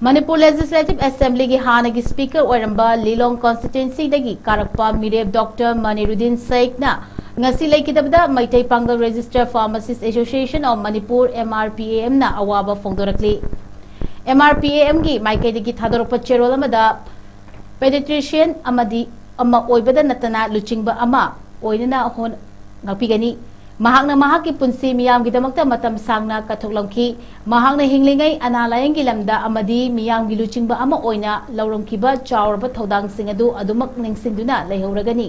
ꯃꯅꯤꯄꯨꯔ Legislative Assemblyꯒꯤ ꯍꯥꯟꯅꯒꯤ Speaker ꯑꯣꯏꯔꯝꯕ ꯂꯤꯂꯣꯡ Constituencyꯗꯒꯤ ꯀꯥꯔꯛꯄ ꯃꯤꯔꯦꯞ Doctor ꯃꯅꯤꯔꯨꯗꯤꯟ ꯁꯦꯈꯅ ꯉꯁꯤ ꯂꯩꯈꯤꯗꯕꯗ ꯃꯩꯇꯩ ꯄꯥꯡꯒꯜ Registered Pharmacist Association of Manipur, M R P A Mꯅ ꯑꯋꯥꯕ ꯐꯣꯡꯗꯣꯔꯛꯂꯤ꯫ M R P A Mꯒꯤ ꯃꯥꯏꯀꯩꯗꯒꯤ ꯊꯥꯗꯣꯔꯛꯄ ꯆꯦꯔꯣꯜ ꯑꯃꯗ, pediatrician ꯑꯃꯗꯤ ꯑꯃ ꯑꯣꯏꯕꯗ ꯅꯠꯇꯅ ꯂꯨꯆꯤꯡꯕ ꯑꯃ ꯑꯣꯏꯅꯅ ꯍꯣꯟ-, ꯉꯥꯛꯄꯤꯒꯅꯤ꯫ ꯃꯍꯥꯛꯅ ꯃꯍꯥꯛꯀꯤ ꯄꯨꯟꯁꯤ ꯃꯤꯌꯥꯝꯒꯤꯗꯃꯛꯇ ꯃꯇꯝ ꯁꯥꯡꯅ ꯀꯠꯊꯣꯛꯂꯝꯈꯤ꯫ ꯃꯍꯥꯛꯅ ꯍꯤꯡꯂꯤꯉꯩ ꯑꯅꯥ ꯂꯥꯌꯦꯡꯒꯤ ꯂꯝꯗ ꯑꯃꯗꯤ ꯃꯤꯌꯥꯝꯒꯤ ꯂꯨꯆꯤꯡꯕ ꯑꯃ ꯑꯣꯏꯅ ꯂꯧꯔꯝꯈꯤꯕ ꯆꯥꯎꯔꯕ ꯊꯧꯗꯥꯡꯁꯤꯡ ꯑꯗꯨ ꯑꯗꯨꯃꯛ ꯅꯤꯡꯁꯤꯡꯗꯨꯅ ꯂꯩꯍꯧꯔꯒꯅꯤ꯫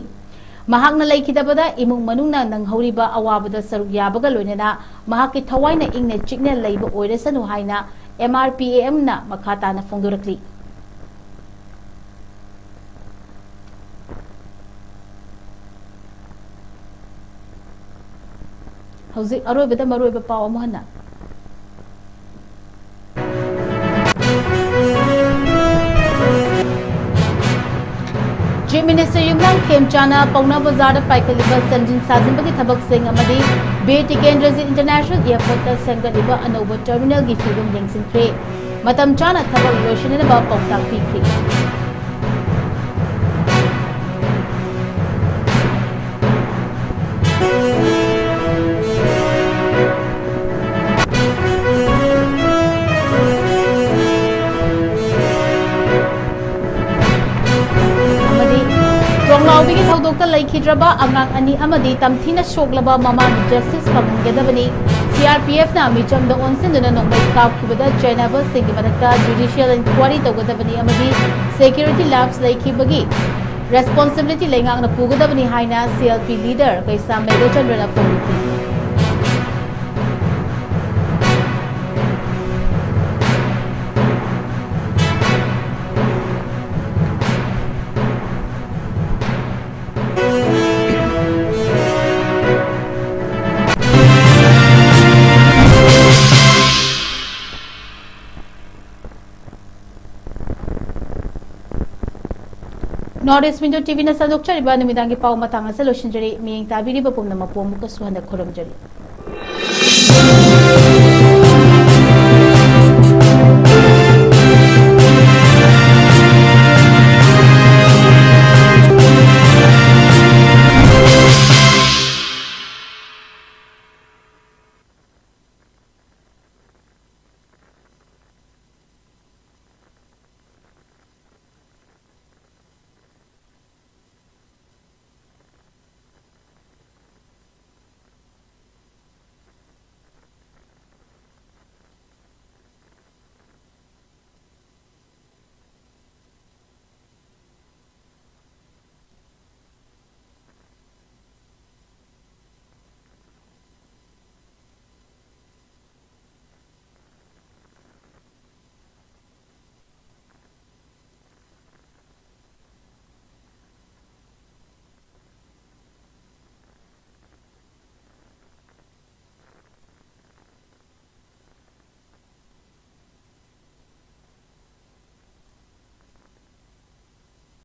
ꯃꯍꯥꯛꯅ ꯂꯩꯈꯤꯗꯕꯗ ꯏꯃꯨꯡ ꯃꯅꯨꯡꯅ ꯅꯪꯍꯧꯔꯤꯕ ꯑꯋꯥꯕꯗ ꯁꯔꯨꯛ ꯌꯥꯕꯒ ꯂꯣꯏꯅꯅ ꯃꯍꯥꯛꯀꯤ ꯊꯋꯥꯏꯅ ꯏꯪꯅ ꯆꯤꯛꯅ ꯂꯩꯕ ꯑꯣꯏꯔꯁꯅꯨ ꯍꯥꯏꯅ M R P A Mꯅ ꯃꯈꯥ ꯇꯥꯅ ꯐꯣꯡꯗꯣꯔꯛꯂꯤ꯫ ꯍꯧꯖꯤꯛ ꯑꯔꯣꯏꯕꯗ ꯃꯔꯨꯑꯣꯏꯕ ꯄꯥꯎ ꯑꯃꯨꯛ ꯍꯟꯅ꯫ Chief Minister ꯌꯨꯝꯅꯥꯝ ꯈꯦꯝꯆꯥꯅ ꯄꯥꯎꯅꯥ ꯕꯖꯥꯔꯗ ꯄꯥꯏꯈꯠꯂꯤꯕ ꯁꯦꯝꯖꯤꯟ ꯁꯥꯖꯤꯟꯕꯒꯤ ꯊꯕꯛꯁꯤꯡ ꯑꯃꯗꯤ ꯕꯤꯔ ꯇꯤꯀꯦꯟꯗ꯭ꯔꯖꯤꯠ International Airportꯇ ꯁꯦꯝꯒꯠꯂꯤꯕ ꯑꯅꯧꯕ terminalꯒꯤ ꯐꯤꯕꯝ ꯌꯦꯡꯁꯤꯟꯈ꯭ꯔꯦ꯫ ꯃꯇꯝ ꯆꯥꯅ ꯊꯕꯛ ꯂꯣꯏꯁꯤꯟꯅꯅꯕ ꯄꯥꯎꯇꯥꯛ ꯄꯤꯈ꯭ꯔꯤ꯫ ꯑꯃꯗꯤ ꯇ꯭ꯔꯣꯡꯂꯥꯎꯕꯤꯒꯤ ꯊꯧꯗꯣꯛꯇ ꯂꯩꯈꯤꯗ꯭ꯔꯕ ꯑꯉꯥꯡ ꯑꯅꯤ ꯑꯃꯗꯤ ꯇꯝꯊꯤꯅ ꯁꯣꯛꯂꯕ ꯃꯃꯥꯒꯤ justice ꯐꯪꯍꯟꯒꯗꯕꯅꯤ꯫ C R P Fꯅ ꯃꯤꯆꯝꯗ ꯑꯣꯟꯁꯤꯟꯗꯨꯅ ꯅꯣꯡꯃꯩ ꯀꯥꯞꯈꯤꯕꯗ ꯆꯩꯅꯕꯁꯤꯡꯒꯤ ꯃꯊꯛꯇ judicial inquiry ꯇꯧꯒꯗꯕꯅꯤ ꯑꯃꯗꯤ security lapse ꯂꯩꯈꯤꯕꯒꯤ ꯔꯦꯁꯄꯣꯟꯁꯤꯕꯤꯂꯤꯇꯤ ꯂꯩꯉꯥꯛꯅ ꯄꯨꯒꯗꯕꯅꯤ ꯍꯥꯏꯅ ꯁꯤ ꯑꯦꯜ ꯄꯤ ꯂꯤꯗꯔ ꯀꯩꯁꯥꯝ ꯃꯦꯘꯆꯟꯗ꯭ꯔꯅ ꯐꯣꯡꯗꯣꯛꯈꯤ꯫ North East Window T V ꯅ ꯁꯟꯗꯣꯛꯆꯔꯤꯕ ꯅꯨꯃꯤꯗꯥꯡꯒꯤ ꯄꯥꯎ ꯃꯇꯥꯡ ꯑꯁꯤ ꯂꯣꯏꯁꯤꯟꯖꯔꯤ꯫ ꯃꯤꯠꯌꯦꯡ ꯇꯥꯕꯤꯔꯤꯕ ꯄꯨꯝꯅꯃꯛꯄꯨ ꯑꯃꯨꯛꯀꯁꯨ ꯍꯟꯅ ꯈꯨꯔꯨꯝꯖꯔꯤ꯫